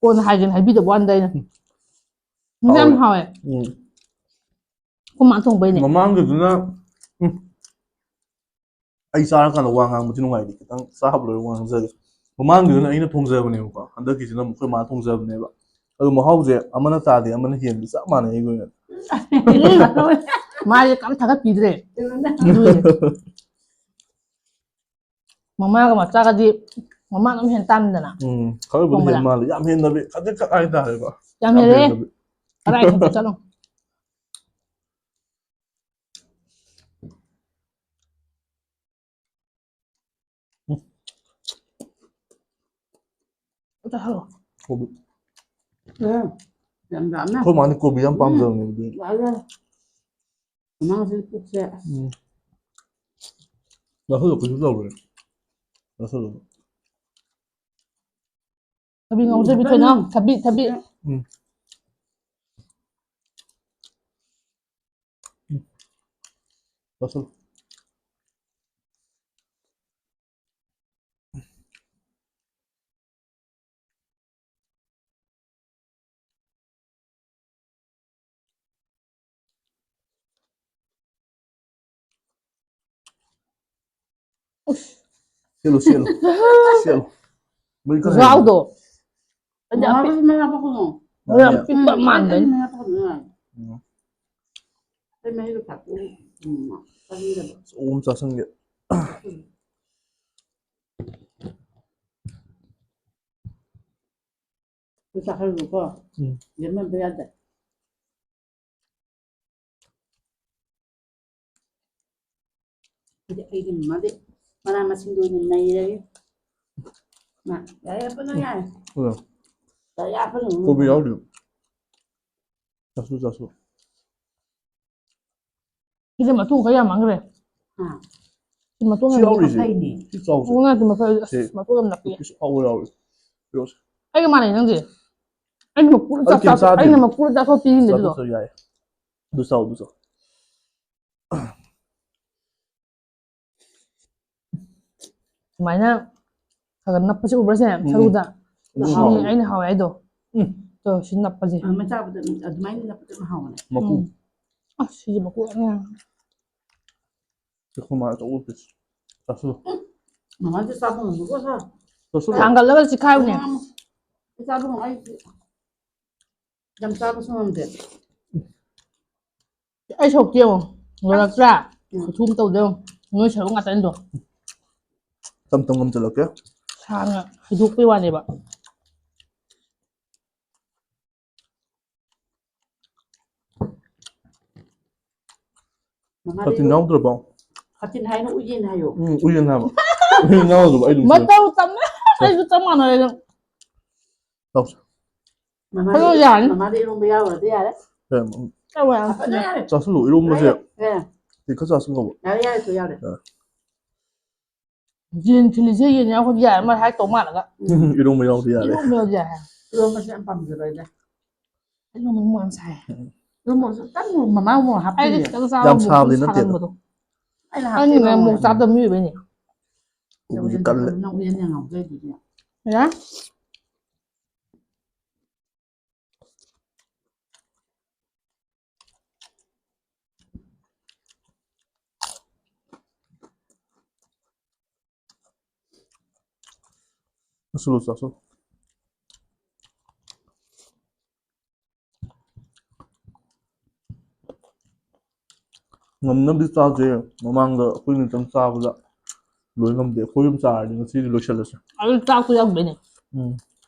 ꯀꯣꯟꯅ ꯍꯥꯏꯒꯦꯅ ꯍꯥꯏꯕꯤꯗꯕ ꯋꯥꯅꯤꯗ ꯑꯩꯅ꯫ ꯎꯝ꯫ ꯏꯟꯖꯥꯡ ꯍꯥꯎꯋꯦ꯫ ꯍꯥꯎꯋꯦ꯫ ꯎꯝ꯫ ꯑꯩꯈꯣꯏ ꯃꯥ ꯊꯣꯡꯕꯩꯅꯦ꯫ ꯃꯃꯥꯡꯒꯤꯗꯨꯅ, ꯎꯝ꯫ ꯑꯩ ꯆꯥꯔꯀꯥꯟꯗ ꯋꯥ ꯉꯥꯡꯕꯁꯤ ꯅꯨꯡꯉꯥꯏꯇꯦ꯫ ꯈꯤꯇꯪ ꯆꯥꯕ ꯂꯣꯏꯔ ꯋꯥ ꯉꯥꯡꯖꯒꯦ꯫ ꯃꯃꯥꯡꯒꯤꯗꯨꯅ ꯑꯩꯅ ꯊꯣꯡꯖꯕꯅꯦꯕꯀꯣ꯫ ꯍꯟꯗꯛꯀꯤꯁꯤꯅ ꯑꯃꯨꯛ ꯑꯩꯈꯣꯏ ꯃꯥ ꯊꯣꯡꯖꯕꯅꯦꯕ꯫ ꯑꯗꯣ ꯃꯍꯥꯎꯁꯦ ꯑꯃꯅ ꯇꯥꯗꯦ, ꯑꯃꯅ ꯍꯦꯟꯕ ꯆꯞ ꯃꯥꯟꯅꯩ ꯑꯩꯒꯤ ꯑꯣꯏꯅ꯫ ꯃꯥꯁꯦ ꯀꯝ ꯊꯥꯒꯠꯄꯤꯗ꯭ꯔꯦ꯫ ꯑꯗꯨꯒꯤ꯫ ꯃꯃꯥꯒ ꯃꯆꯥꯒꯗꯤ ꯃꯃꯥꯅ ꯑꯗꯨꯝ ꯍꯦꯟ ꯇꯥꯝꯅꯤꯗꯅ꯫ ꯎꯝ, ꯈꯔꯕꯨꯗꯤ ꯍꯦꯟ ꯊꯣꯡꯕꯗ꯫ ꯃꯥꯜꯂꯦ꯫ ꯌꯥꯝ ꯍꯦꯟꯗꯕꯤ, ꯈꯖꯤꯛꯈꯛ ꯍꯥꯏꯇꯥꯔꯦꯀꯣ꯫ ꯌꯥꯝ ꯌꯥꯝ ꯍꯦꯜꯂꯦꯍꯦ꯫ ꯍꯦꯟꯗꯕꯤ꯫ ꯀꯗꯥꯏ ꯈꯖꯤꯛ ꯆꯠꯂꯣ꯫ ꯆꯥꯍꯜꯂꯣ꯫ ꯀꯣꯕꯤ꯫ ꯎꯝ, ꯌꯥꯝ ꯂꯥꯝꯅ ꯑꯩꯈꯣꯏ ꯃꯥꯅ ꯀꯣꯕꯤ ꯌꯥꯝ ꯄꯥꯝꯖꯕꯅꯦ ꯑꯗꯨꯗꯤ꯫ ꯂꯥꯛꯑꯒ ꯃꯃꯥꯡꯁꯤꯗꯤ ꯄꯨꯛꯁꯦ ꯎꯝ꯫ ꯆꯥꯁꯜꯂꯣ, ꯀꯩꯁꯨ ꯇꯧꯔꯣꯏ꯫ ꯆꯥꯁꯜꯂꯣ꯫ ꯊꯕꯤ ꯉꯧꯖꯕꯤ ꯊꯣꯏꯅ ꯊꯕꯤ ꯊꯕꯤ꯫ ꯎꯝ꯫ ꯎꯝ꯫ ꯆꯥꯁꯜꯂꯣ꯫ ꯁꯦꯠꯂꯨ, ꯁꯦꯠꯂꯨ꯫ ꯁꯦꯠꯂꯨ꯫ ꯃꯣꯏ ꯈꯔ ꯈꯨꯍꯥꯎꯗꯣ꯫ ꯑꯗ ꯃꯃꯥ ꯃꯁꯤꯡ ꯃꯌꯥ ꯄꯥꯛꯀꯅꯣ ꯌꯥꯝ ꯄꯤꯛꯄ ꯃꯥꯟꯕꯅꯤ꯫ ꯃꯌꯥ ꯄꯥꯛꯀꯅꯣ ꯌꯥꯔꯦ꯫ ꯎꯝ꯫ ꯑꯩ ꯃꯍꯤꯗꯣ ꯊꯛꯄ ꯎꯝ ꯆꯥꯅꯤꯡꯗꯕ꯫ ꯆꯥꯁꯟꯒꯦ꯫ ꯑꯗꯨ ꯆꯥꯍꯜꯂꯨꯀꯣ꯫ ꯎꯝ꯫ ꯂꯦꯝꯍꯟꯕ ꯌꯥꯗꯦ꯫ ꯑꯗꯨꯗꯤ ꯑꯩꯒꯤ ꯃꯃꯥꯗꯤ ꯃꯅꯥ ꯃꯁꯤꯡꯗꯣ ꯑꯣꯏꯅ ꯅꯩꯔꯒꯦ꯫ ꯃꯥ ꯌꯥꯔꯦ ꯍꯥꯞꯄꯅꯨ ꯌꯥꯔꯦ꯫ ꯎꯝ꯫ ꯌꯥꯔꯦ ꯍꯥꯞꯄꯅꯨ꯫ ꯀꯣꯕꯤ ꯌꯥꯎꯗ꯭ꯔꯤ꯫ ꯆꯥꯁꯨ ꯆꯥꯁꯨ꯫ ꯁꯤꯗꯤ ꯃꯇꯨꯡ ꯈꯔ ꯌꯥꯝ ꯃꯥꯡꯈ꯭ꯔꯦ꯫ ꯑꯥ꯫ ꯁꯤ ꯃꯇꯨꯡ ꯁꯤ ꯌꯥꯝ ꯌꯥꯎꯔꯤꯁꯦ꯫ ꯀꯩꯅꯦ? ꯁꯤ ꯆꯥꯎꯁꯦ꯫ ꯎ ꯉꯥꯗꯤ ꯃꯈꯜ ꯑꯁ ꯁꯤ ꯃꯇꯨꯡ ꯌꯥꯝ ꯅꯞꯄꯤ꯫ ꯄꯤꯁ ꯍꯥꯎꯕ ꯌꯥꯎꯔꯤ꯫ ꯄꯤꯔꯛꯑꯣꯁꯦ꯫ ꯑꯩꯒ ꯃꯥꯟꯅꯩ ꯅꯪꯗꯤ꯫ ꯑꯩꯅ ꯃꯀꯨꯗ ꯑꯗꯨ ꯀꯩꯝ ꯆꯥ- ꯆꯥꯗꯦ꯫ ꯑꯩꯅ ꯃꯀꯨꯗ ꯆꯥꯊꯣꯛ ꯄꯤꯔꯤꯅꯦ ꯑꯗꯨꯗꯣ꯫ ꯆꯥꯊꯣꯛꯆꯧ ꯌꯥꯏ꯫ ꯑꯗꯨ ꯆꯥꯎ, ꯑꯗꯨ ꯆꯥꯎ꯫ ꯁꯨꯃꯥꯏꯅ ꯈꯔ ꯈꯔ ꯅꯞꯄꯁꯦ ꯎꯕ꯭ꯔꯥ ꯁꯦ? ꯎꯝ꯫ ꯁꯔꯨꯗ꯫ ꯑꯗꯨ ꯁꯤ ꯍꯥꯎꯋꯦ꯫ ꯑꯩꯅ ꯍꯥꯎꯋꯦ ꯍꯥꯏꯗꯣ꯫ ꯎꯝ꯫ ꯇꯣ ꯁꯤ ꯅꯞꯄꯁꯦ꯫ ꯑ, ꯃꯆꯥꯕꯨꯗ ꯑꯗꯨꯃꯥꯏꯅ ꯅꯞꯄꯗ ꯌꯥꯝ ꯍꯥꯎꯕꯅꯦ꯫ ꯃꯀꯨ꯫ ꯎꯝ꯫ ꯑꯁ ꯁꯤꯁꯦ ꯃꯀꯨ ꯌꯥꯝ ꯌꯥꯝ꯫ ꯁꯤ ꯈꯨꯃꯥꯔ ꯑꯆꯧꯕ ꯄꯤꯁ꯫ ꯆꯥꯁꯤꯜꯂꯨ꯫ ꯃꯃꯥꯗꯤ ꯆꯥꯕ ꯉꯝꯃꯒ ꯁꯥ꯫ ꯆꯥꯁꯤꯜꯂꯨ꯫ ꯊꯥꯡꯒꯠꯂꯒ ꯆꯤꯈꯥꯏꯌꯨꯅꯦ꯫ ꯑꯩ ꯆꯥꯕ ꯉꯝ-, ꯑꯩ ꯌꯥꯝ ꯆꯥꯕꯁꯨ ꯉꯝꯗꯦ꯫ ꯑꯩ ꯁꯔꯨꯛꯇꯤ ꯌꯦꯡꯉꯣ꯫ ꯂꯣꯏꯔꯛꯇ꯭ꯔꯥ? ꯎꯝ꯫ ꯈꯨꯊꯨꯝ ꯇꯧꯗꯣ ꯌꯦꯡꯉꯣ꯫ ꯅꯣꯏ ꯁꯔꯨꯛ ꯉꯥꯛꯇꯅꯤꯗꯣ꯫ ꯇꯝ ꯇꯝ ꯉꯝꯁꯤꯜꯂꯛꯀꯦ꯫ ꯁꯥꯡꯅ ꯍꯩꯗꯣꯛꯄꯩ ꯋꯥꯅꯦꯕ꯫ ꯃꯃꯥꯗꯤ ꯈꯥꯇꯤꯟ ꯌꯥꯎꯗ꯭ꯔꯕꯣ? ꯈꯥꯇꯤꯟ ꯍꯥꯏꯅ ꯎꯌꯦꯟ ꯍꯥꯏꯌꯣ꯫ ꯎꯝ, ꯎꯌꯦꯟ ꯍꯥꯏꯕ꯫ ꯎꯌꯦꯟ ꯌꯥꯎꯗ꯭ꯔꯕ? ꯑꯩ ꯑꯗꯨꯝ ꯃꯇꯧ ꯇꯝꯃꯦ꯫ ꯑꯩꯁꯨ ꯆꯞ ꯃꯥꯟꯅꯔꯦ ꯑꯗꯨꯝ꯫ ꯇꯧꯁꯦ꯫ ꯃꯃꯥꯗꯤ ꯌꯥꯔꯅꯤ꯫ ꯃꯃꯥꯗꯤ ꯏꯔꯣꯝꯕ ꯌꯥꯎꯔꯗꯤ ꯌꯥꯔꯦ꯫ ꯆꯥꯁꯤꯜꯂꯨ, ꯏꯔꯣꯝꯕꯁꯦ꯫ ꯇꯤꯛꯈꯠ ꯆꯥꯁꯤꯜꯂꯣꯕ꯫ ꯌꯥꯔꯦ, ꯌꯥꯔꯦ, ꯌꯥꯔꯦ꯫ ꯌꯦꯟ ꯊꯤꯜꯂꯤꯁꯦ ꯌꯦꯟ ꯌꯥꯎꯈ꯭ꯔꯗꯤ ꯌꯥꯔꯦ, ꯃꯥ ꯍꯥꯏ ꯇꯧ ꯃꯥꯜꯂꯒ꯫ ꯏꯔꯣꯝꯕ ꯌꯌꯥꯎꯔꯗꯤ ꯌꯥꯔꯦ꯫ ꯏꯔꯣꯝꯕ ꯌꯥꯎꯔꯗꯤ ꯌꯥꯔꯦ꯫ ꯏꯔꯣꯝꯕꯁꯦ ꯌꯥꯝ ꯄꯥꯝꯖꯕ ꯑꯩꯅ꯫ ꯏꯔꯣꯝꯕ ꯃꯃꯣꯟ ꯁꯥꯏ꯫ ꯏꯔꯣꯝꯕꯁꯨ ꯈꯤꯇꯪ ꯃꯃꯥ ꯃꯣꯔꯣꯛ ꯑꯩꯗꯤ ꯍꯥꯞꯄꯤꯌꯦ꯫ ꯈꯤꯇꯪ ꯆꯥꯕ ꯌꯥꯝ ꯁꯥꯕꯗꯤ ꯅꯠꯇꯦ ꯑꯗꯣ꯫ ꯁꯥꯒꯟꯕꯗꯣ꯫ ꯑꯩꯅ ꯑꯩꯅꯅꯦ ꯍꯥꯞꯄꯤꯕ ꯃꯣꯔꯣꯛ ꯃꯣꯔꯣꯛ꯫ ꯆꯥꯗꯕ ꯃꯤ ꯑꯣꯏꯕꯩꯅꯦ꯫ ꯎꯕꯨꯗꯤ ꯀꯜꯂꯦ꯫ ꯅꯪ ꯎꯌꯥꯟ ꯌꯥꯝ ꯉꯥꯎꯖꯩꯗꯨꯗꯤ꯫ ꯌꯥ? ꯆꯥꯁꯤꯜꯂꯨ, ꯆꯥꯁꯤꯜꯂꯨ꯫ ꯉꯝꯅꯕꯗꯤ ꯆꯥꯁꯦ꯫ ꯃꯃꯥꯡꯗ ꯑꯩꯈꯣꯏ ꯅꯤꯇꯪ ꯆꯥꯕꯗ ꯂꯣꯏ ꯉꯝꯗꯦ꯫ ꯑꯩꯈꯣꯏ ꯑꯍꯨꯝ ꯆꯥꯔꯗꯤ ꯉꯁꯤꯗꯤ ꯂꯣꯏꯁꯤꯜꯂꯁꯦ꯫ ꯑꯗꯨ ꯆꯥꯛꯁꯨ ꯌꯥꯎꯗꯣꯏꯅꯦ꯫ ꯎꯝ꯫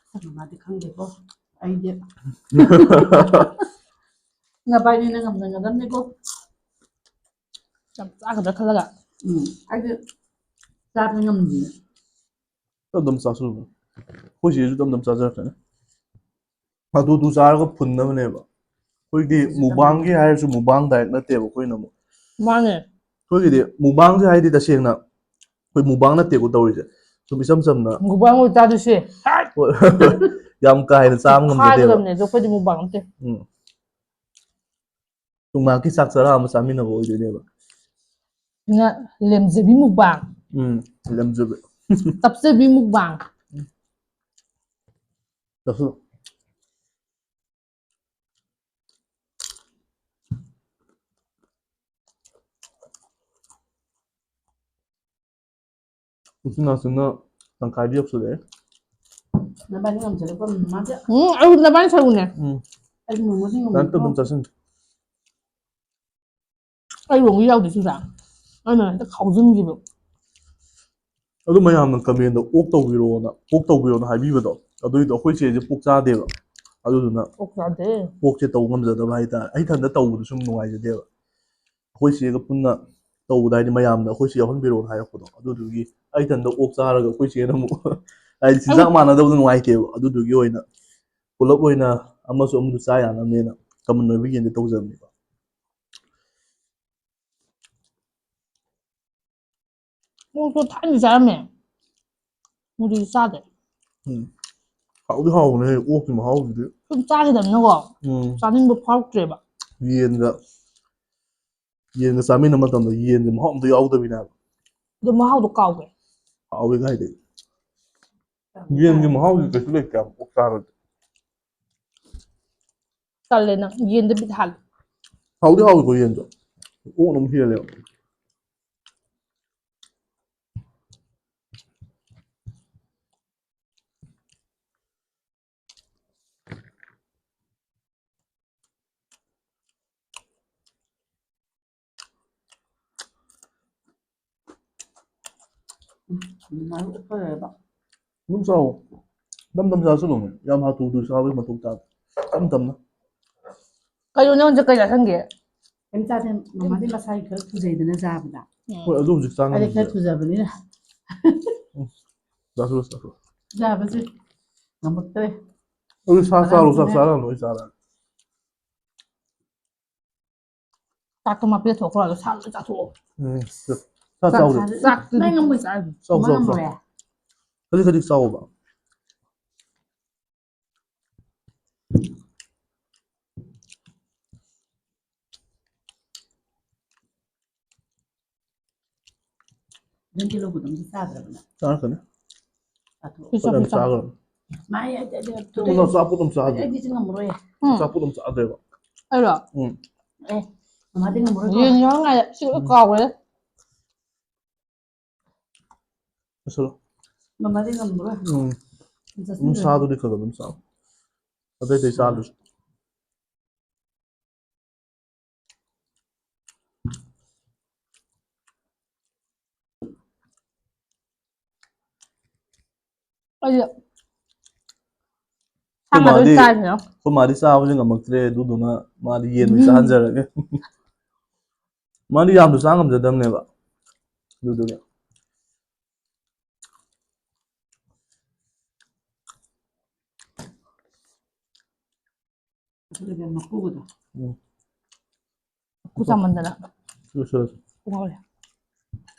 ꯃꯥꯗꯤ ꯈꯪꯗꯦꯀꯣ꯫ ꯑꯩꯗꯤ ꯅꯕꯥꯏꯅꯤꯅ ꯉꯝꯅꯒꯗꯕꯅꯤꯀꯣ꯫ ꯌꯥꯝ ꯆꯥꯒꯗ꯭ꯔꯥ ꯈꯜꯂꯒ꯫ ꯎꯝ꯫ ꯑꯩꯗꯤ ꯆꯥꯕ ꯉꯝꯗꯦ꯫ ꯇꯞ ꯇꯞ ꯆꯥꯁꯤꯜꯂꯨ꯫ ꯑꯩꯈꯣꯏ ꯆꯦꯁꯨ ꯇꯞ ꯇꯞ ꯆꯥꯖꯔꯛꯀꯅꯤ꯫ ꯑꯗꯨꯗꯨ ꯆꯥꯔꯒ ꯐꯨꯟꯅꯕꯅꯦꯕ꯫ ꯑꯩꯈꯣꯏꯗꯤ ꯃꯨꯛꯕꯥꯡꯒꯤ ꯍꯥꯏꯔꯁꯨ ꯃꯨꯛꯕꯥꯡ ꯗꯥꯏꯔꯦꯛ ꯅꯠꯇꯦꯕ ꯑꯩꯈꯣꯏꯅ ꯑꯃꯨꯛ꯫ ꯃꯥꯅꯦ꯫ ꯑꯩꯈꯣꯏꯒꯤꯗꯤ ꯃꯨꯛꯕꯥꯡꯁꯦ ꯍꯥꯏꯗꯤ ꯇꯁꯦꯡꯅ ꯑꯩꯈꯣꯏ ꯃꯨꯛꯕꯥꯡ ꯅꯠꯇꯦꯀꯣ ꯇꯧꯔꯤꯁꯦ꯫ ꯁꯨꯝ ꯏꯆꯝ ꯆꯝꯅ ꯃꯨꯛꯕꯥꯡ ꯑꯣꯏ ꯆꯥꯗꯣꯏꯁꯦ꯫ ꯍꯣꯏ꯫ ꯌꯥꯝ ꯀꯥ ꯍꯦꯟꯅ ꯆꯥꯕ ꯉꯝꯖꯗꯦꯕ꯫ ꯍꯥꯏꯒꯗꯕꯅꯦ ꯑꯗꯣ ꯑꯩꯈꯣꯏꯗꯤ ꯃꯨꯛꯕꯥꯡ ꯅꯠꯇꯦ꯫ ꯎꯝ꯫ ꯇꯨꯡꯃꯥꯛꯀꯤ ꯆꯥꯛ ꯆꯔꯥ ꯑꯃ ꯆꯥꯃꯤꯟꯅꯕ ꯑꯣꯏꯗꯣꯏꯅꯦꯕ꯫ ꯅ ꯂꯦꯝꯖꯕꯤ ꯃꯨꯛꯕꯥꯡ꯫ ꯎꯝ꯫ ꯂꯦꯝꯖꯕꯤ꯫ ꯇꯞꯆꯕꯤ ꯃꯨꯛꯕꯥꯡ꯫ ꯆꯥꯁꯤꯜꯂꯨ꯫ ꯎꯆꯤꯟ ꯅꯥꯆꯤꯟꯅ ꯇꯪꯈꯥꯏꯗꯤ ꯌꯧꯁꯤꯜꯂꯛꯑꯦ꯫ ꯅꯕꯥꯅꯤ ꯉꯝꯖꯔꯛꯄ ꯃꯥꯗꯤ꯫ ꯎꯝ, ꯑꯩ ꯅꯕꯥꯅꯤ ꯁꯔꯨꯛꯅꯦ꯫ ꯎꯝ꯫ ꯑꯩ ꯅꯣꯡꯃꯗꯤ ꯅꯪ ꯑꯗꯨꯝ ꯉꯝꯃꯦꯀꯣ꯫ ꯆꯥꯁꯤꯟ꯫ ꯑꯩ ꯂꯣꯡꯒꯤ ꯌꯥꯎꯗꯦ ꯆꯨꯖꯥꯛ꯫ ꯑꯩꯅ ꯍꯦꯛꯇ ꯈꯥꯎꯖꯤꯟꯈꯤꯕ꯫ ꯑꯗꯨ ꯃꯌꯥꯝꯅ comment-ꯇ ꯑꯣꯛ ꯇꯧꯕꯤꯔꯣꯅ, ꯑꯣꯛ ꯇꯧꯕꯤꯔꯣꯅ ꯍꯥꯏꯕꯤꯕꯗꯣ, ꯑꯗꯨꯏꯗꯣ ꯑꯩꯈꯣꯏ ꯆꯦꯁꯦ ꯄꯣꯛ ꯆꯥꯗꯦꯕ꯫ ꯑꯗꯨꯗꯨꯅ ꯑꯣꯛ ꯆꯥꯗꯦ꯫ ꯄꯣꯛꯁꯦ ꯇꯧꯕ ꯉꯝꯖꯗꯕ ꯍꯥꯏꯇꯥꯔꯦ꯫ ꯑꯩ ꯏꯊꯟꯇ ꯇꯧꯕꯗꯨ ꯁꯨꯝ ꯅꯨꯡꯉꯥꯏꯖꯗꯦꯕ꯫ ꯑꯩꯈꯣꯏ ꯆꯦꯒ ꯄꯨꯟꯅ ꯇꯧꯕꯗ ꯍꯥꯏꯗꯤ ꯃꯌꯥꯝꯅ ꯑꯩꯈꯣꯏ ꯆꯦ ꯌꯥꯎꯍꯟꯕꯤꯔꯣꯅ ꯍꯥꯏꯔꯛꯄꯗꯣ꯫ ꯑꯗꯨꯗꯨꯒꯤ ꯑꯩ ꯏꯊꯟꯇ ꯑꯣꯛ ꯆꯥꯔꯒ ꯑꯩꯈꯣꯏ ꯆꯦꯅ ꯑꯃꯨꯛ ꯍꯥꯏꯗꯤ ꯆꯤꯟꯖꯥꯛ ꯃꯥꯟꯅꯗꯕꯗꯣ ꯅꯨꯡꯉꯥꯏꯇꯦꯕ꯫ ꯑꯗꯨꯗꯨꯒꯤ ꯑꯣꯏꯅ ꯄꯨꯂꯞ ꯑꯣꯏꯅ ꯑꯃꯁꯨ ꯑꯃꯁꯨ ꯆꯥ ꯌꯥꯅꯕꯅꯦꯅ ꯀꯃꯟ ꯑꯣꯏꯕ ꯌꯦꯟꯁꯦ ꯇꯧꯖꯕꯅꯦꯕ꯫ ꯑꯣꯛꯇꯣ ꯊꯥꯏꯅ ꯆꯥꯔꯝꯃꯦ꯫ ꯍꯧꯖꯤꯛꯇꯤ ꯆꯥꯗ꯭ꯔꯦ꯫ ꯎꯝ꯫ ꯍꯥꯎꯗꯤ ꯍꯥꯎꯕꯅꯦ ꯑꯣꯛꯀꯤ ꯃꯍꯥꯎꯁꯤꯗꯤ꯫ ꯁꯨꯝ ꯆꯥꯈꯤꯗꯕꯅꯤꯅꯀꯣ꯫ ꯎꯝ꯫ ꯆꯥꯅꯤꯡꯕ ꯐꯥꯎꯔꯛꯇ꯭ꯔꯦꯕ꯫ ꯌꯦꯟꯒ ꯌꯦꯟꯒ ꯆꯥꯃꯤꯟꯅꯕ ꯃꯇꯝꯗ ꯌꯦꯟꯒꯤ ꯃꯍꯥꯎ ꯑꯝꯇ ꯌꯥꯎꯗꯕꯤꯅꯦ ꯍꯥꯏꯕ꯫ ꯑꯗꯣ ꯃꯍꯥꯎꯗꯣ ꯀꯥꯎꯈ꯭ꯔꯦ꯫ ꯍꯥꯎꯋꯦ ꯀꯥꯏꯗꯩ꯫ ꯌꯦꯟꯒꯤ ꯃꯍꯥꯎꯗꯤ ꯀꯩꯁꯨ ꯂꯩꯇꯦ ꯍꯥꯏꯕ ꯑꯣꯛ ꯆꯥꯔꯗꯤ꯫ ꯇꯜꯂꯦ ꯅꯪ꯫ ꯌꯦꯟꯗ ꯕꯤꯠ ꯍꯥꯜꯂꯦ꯫ ꯍꯥꯎꯗꯤ ꯍꯥꯎꯋꯤꯀꯣ ꯌꯦꯟꯗꯣ꯫ ꯑꯣꯛꯅ ꯑꯃꯨꯛ ꯍꯦꯜꯂꯦꯕ꯫ ꯎꯝ, ꯑꯗꯨꯃꯥꯏꯅ ꯎꯞꯄ ꯂꯩꯔꯕ꯫ ꯑꯗꯨꯝ ꯆꯥꯎꯋꯣ꯫ ꯇꯝ ꯇꯝ ꯆꯥꯁꯤꯜꯂꯣ꯫ ꯌꯥꯝ ꯍꯥꯊꯨ ꯍꯥꯊꯨ ꯆꯥꯕꯒꯤ ꯃꯊꯧ ꯇꯥꯗꯦ꯫ ꯇꯝ ꯇꯝꯅ꯫ ꯀꯩꯅꯣ ꯅꯪꯁꯦ ꯀꯩ ꯆꯥꯁꯟꯒꯦ? ꯀꯩꯝ ꯆꯥꯗꯦ꯫ ꯃꯃꯥꯗꯤ ꯃꯁꯥꯒꯤ ꯈꯔ ꯊꯨꯖꯩꯗꯅ ꯆꯥꯕꯗ꯫ ꯎꯝ꯫ ꯍꯣꯏ, ꯑꯗꯨ ꯍꯧꯖꯤꯛ ꯆꯥ ꯑꯩꯗꯤ ꯈꯔ ꯉꯝꯗꯦ꯫ ꯊꯨꯖꯕꯅꯤꯅ꯫ ꯎꯝ꯫ ꯆꯥꯁꯤꯜꯂꯣ, ꯆꯥꯁꯤꯜꯂꯣ꯫ ꯆꯥꯕꯁꯦ ꯉꯝꯃꯛꯇ꯭ꯔꯦ꯫ ꯑꯗꯨ ꯁꯥ ꯆꯥꯔꯣ, ꯆꯥꯛ ꯃꯔꯝꯁꯤꯅ ꯆꯥꯔ ꯂꯣꯏ ꯆꯥꯔꯒꯦ꯫ ꯆꯥꯛꯇꯣ ꯃꯄꯦꯠ ꯊꯣꯛꯈ꯭ꯔꯣ, ꯑꯗꯣ ꯁꯥ ꯂꯣꯏ ꯆꯥꯊꯣꯛꯑꯣ꯫ ꯎꯝ, ꯆꯥꯛ ꯆꯥꯛ ꯆꯥꯎꯗꯦ꯫ ꯆꯥ-, ꯆꯥꯛꯇꯨꯗꯤ ꯅꯪ ꯉꯝꯃꯣꯏ꯫ ꯆꯥ-, ꯆꯥꯎ, ꯆꯥꯎ, ꯆꯥꯎ꯫ ꯉꯝꯃꯣꯏ꯫ ꯈꯖꯤꯛ ꯈꯖꯤꯛ ꯆꯥꯎꯑꯣꯕ꯫ ꯅꯪꯗꯤ ꯂꯧꯕꯗꯣ ꯑꯝꯇ ꯆꯥꯗ꯭ꯔꯕꯅꯦ? ꯆꯥꯔꯛꯀꯅꯤ꯫ ꯆꯥꯊꯣꯛꯑꯣ꯫ ꯄꯤꯖꯧ, ꯐꯖꯅ ꯄꯤꯖꯧ꯫ ꯆꯥꯈ꯭ꯔꯕꯅꯤ꯫ ꯃꯥ ꯑꯩ, ꯑꯩ, ꯑꯩ, ꯑꯗꯨ ꯑꯩ, ꯃꯆꯥ ꯑꯆꯥꯄꯣꯠ ꯑꯃ ꯆꯥꯗꯦ꯫ ꯑꯩꯗꯤ ꯁꯤ ꯉꯝꯃꯔꯣꯏ꯫ ꯎꯝ꯫ ꯑꯆꯥꯄꯣꯠ ꯑꯃ ꯆꯥꯗꯦꯕ꯫ ꯑꯩꯔꯣ? ꯎꯝ꯫ ꯑꯦ, ꯃꯃꯥꯗꯤ ꯉꯝꯃꯔꯣꯏꯀꯣ꯫ ꯌꯦꯟ ꯌꯥꯎꯔꯝꯉꯥꯏꯗ ꯁꯤ ꯂꯣꯏ ꯎꯝ꯫ ꯀꯥꯎꯈ꯭ꯔꯦ꯫ ꯂꯣꯏꯁꯤꯜꯂꯣ꯫ ꯃꯃꯥꯗꯤ ꯉꯝꯃꯔꯣꯏ꯫ ꯎꯝ꯫ ꯆꯥꯁꯤꯟꯗ꯭ꯔꯗꯤ꯫ ꯑꯗꯨꯝ ꯁꯥꯗꯨꯗꯤ ꯈꯔ ꯈꯔ ꯑꯗꯨꯝ ꯆꯥꯎ꯫ ꯑꯇꯩ ꯑꯇꯩ ꯆꯥꯗ꯭ꯔꯁꯨ꯫ ꯑꯩꯗꯤ ꯁꯥ ꯑꯩꯈꯣꯏ ꯉꯥꯗ ꯑꯣꯏꯅ ꯃꯥꯗꯤ, ꯆꯥꯏꯁꯤꯅ꯫ ꯑꯩꯈꯣꯏ ꯃꯥꯗꯤ ꯆꯥꯕꯁꯦ ꯉꯝꯃꯛꯇ꯭ꯔꯦ, ꯑꯗꯨꯗꯨꯅ ꯃꯥꯗꯤ ꯌꯦꯟ ꯑꯣꯏꯅ ꯎꯝ꯫ ꯆꯥꯍꯟꯖꯔꯒꯦ꯫ ꯃꯥꯗꯤ ꯌꯥꯝꯅ ꯆꯥ ꯉꯝꯖꯗꯕꯅꯦꯕ꯫ ꯑꯗꯨꯗꯨꯒꯤ꯫ ꯑꯗꯨꯒ ꯃꯀꯨꯒꯗꯣ꯫ ꯎꯝ꯫ ꯈꯨ ꯆꯥꯃꯟꯗꯅ ꯂꯣꯏꯁꯤꯜꯂꯁꯤ꯫ ꯄꯨꯡ ꯍꯧꯔꯦ꯫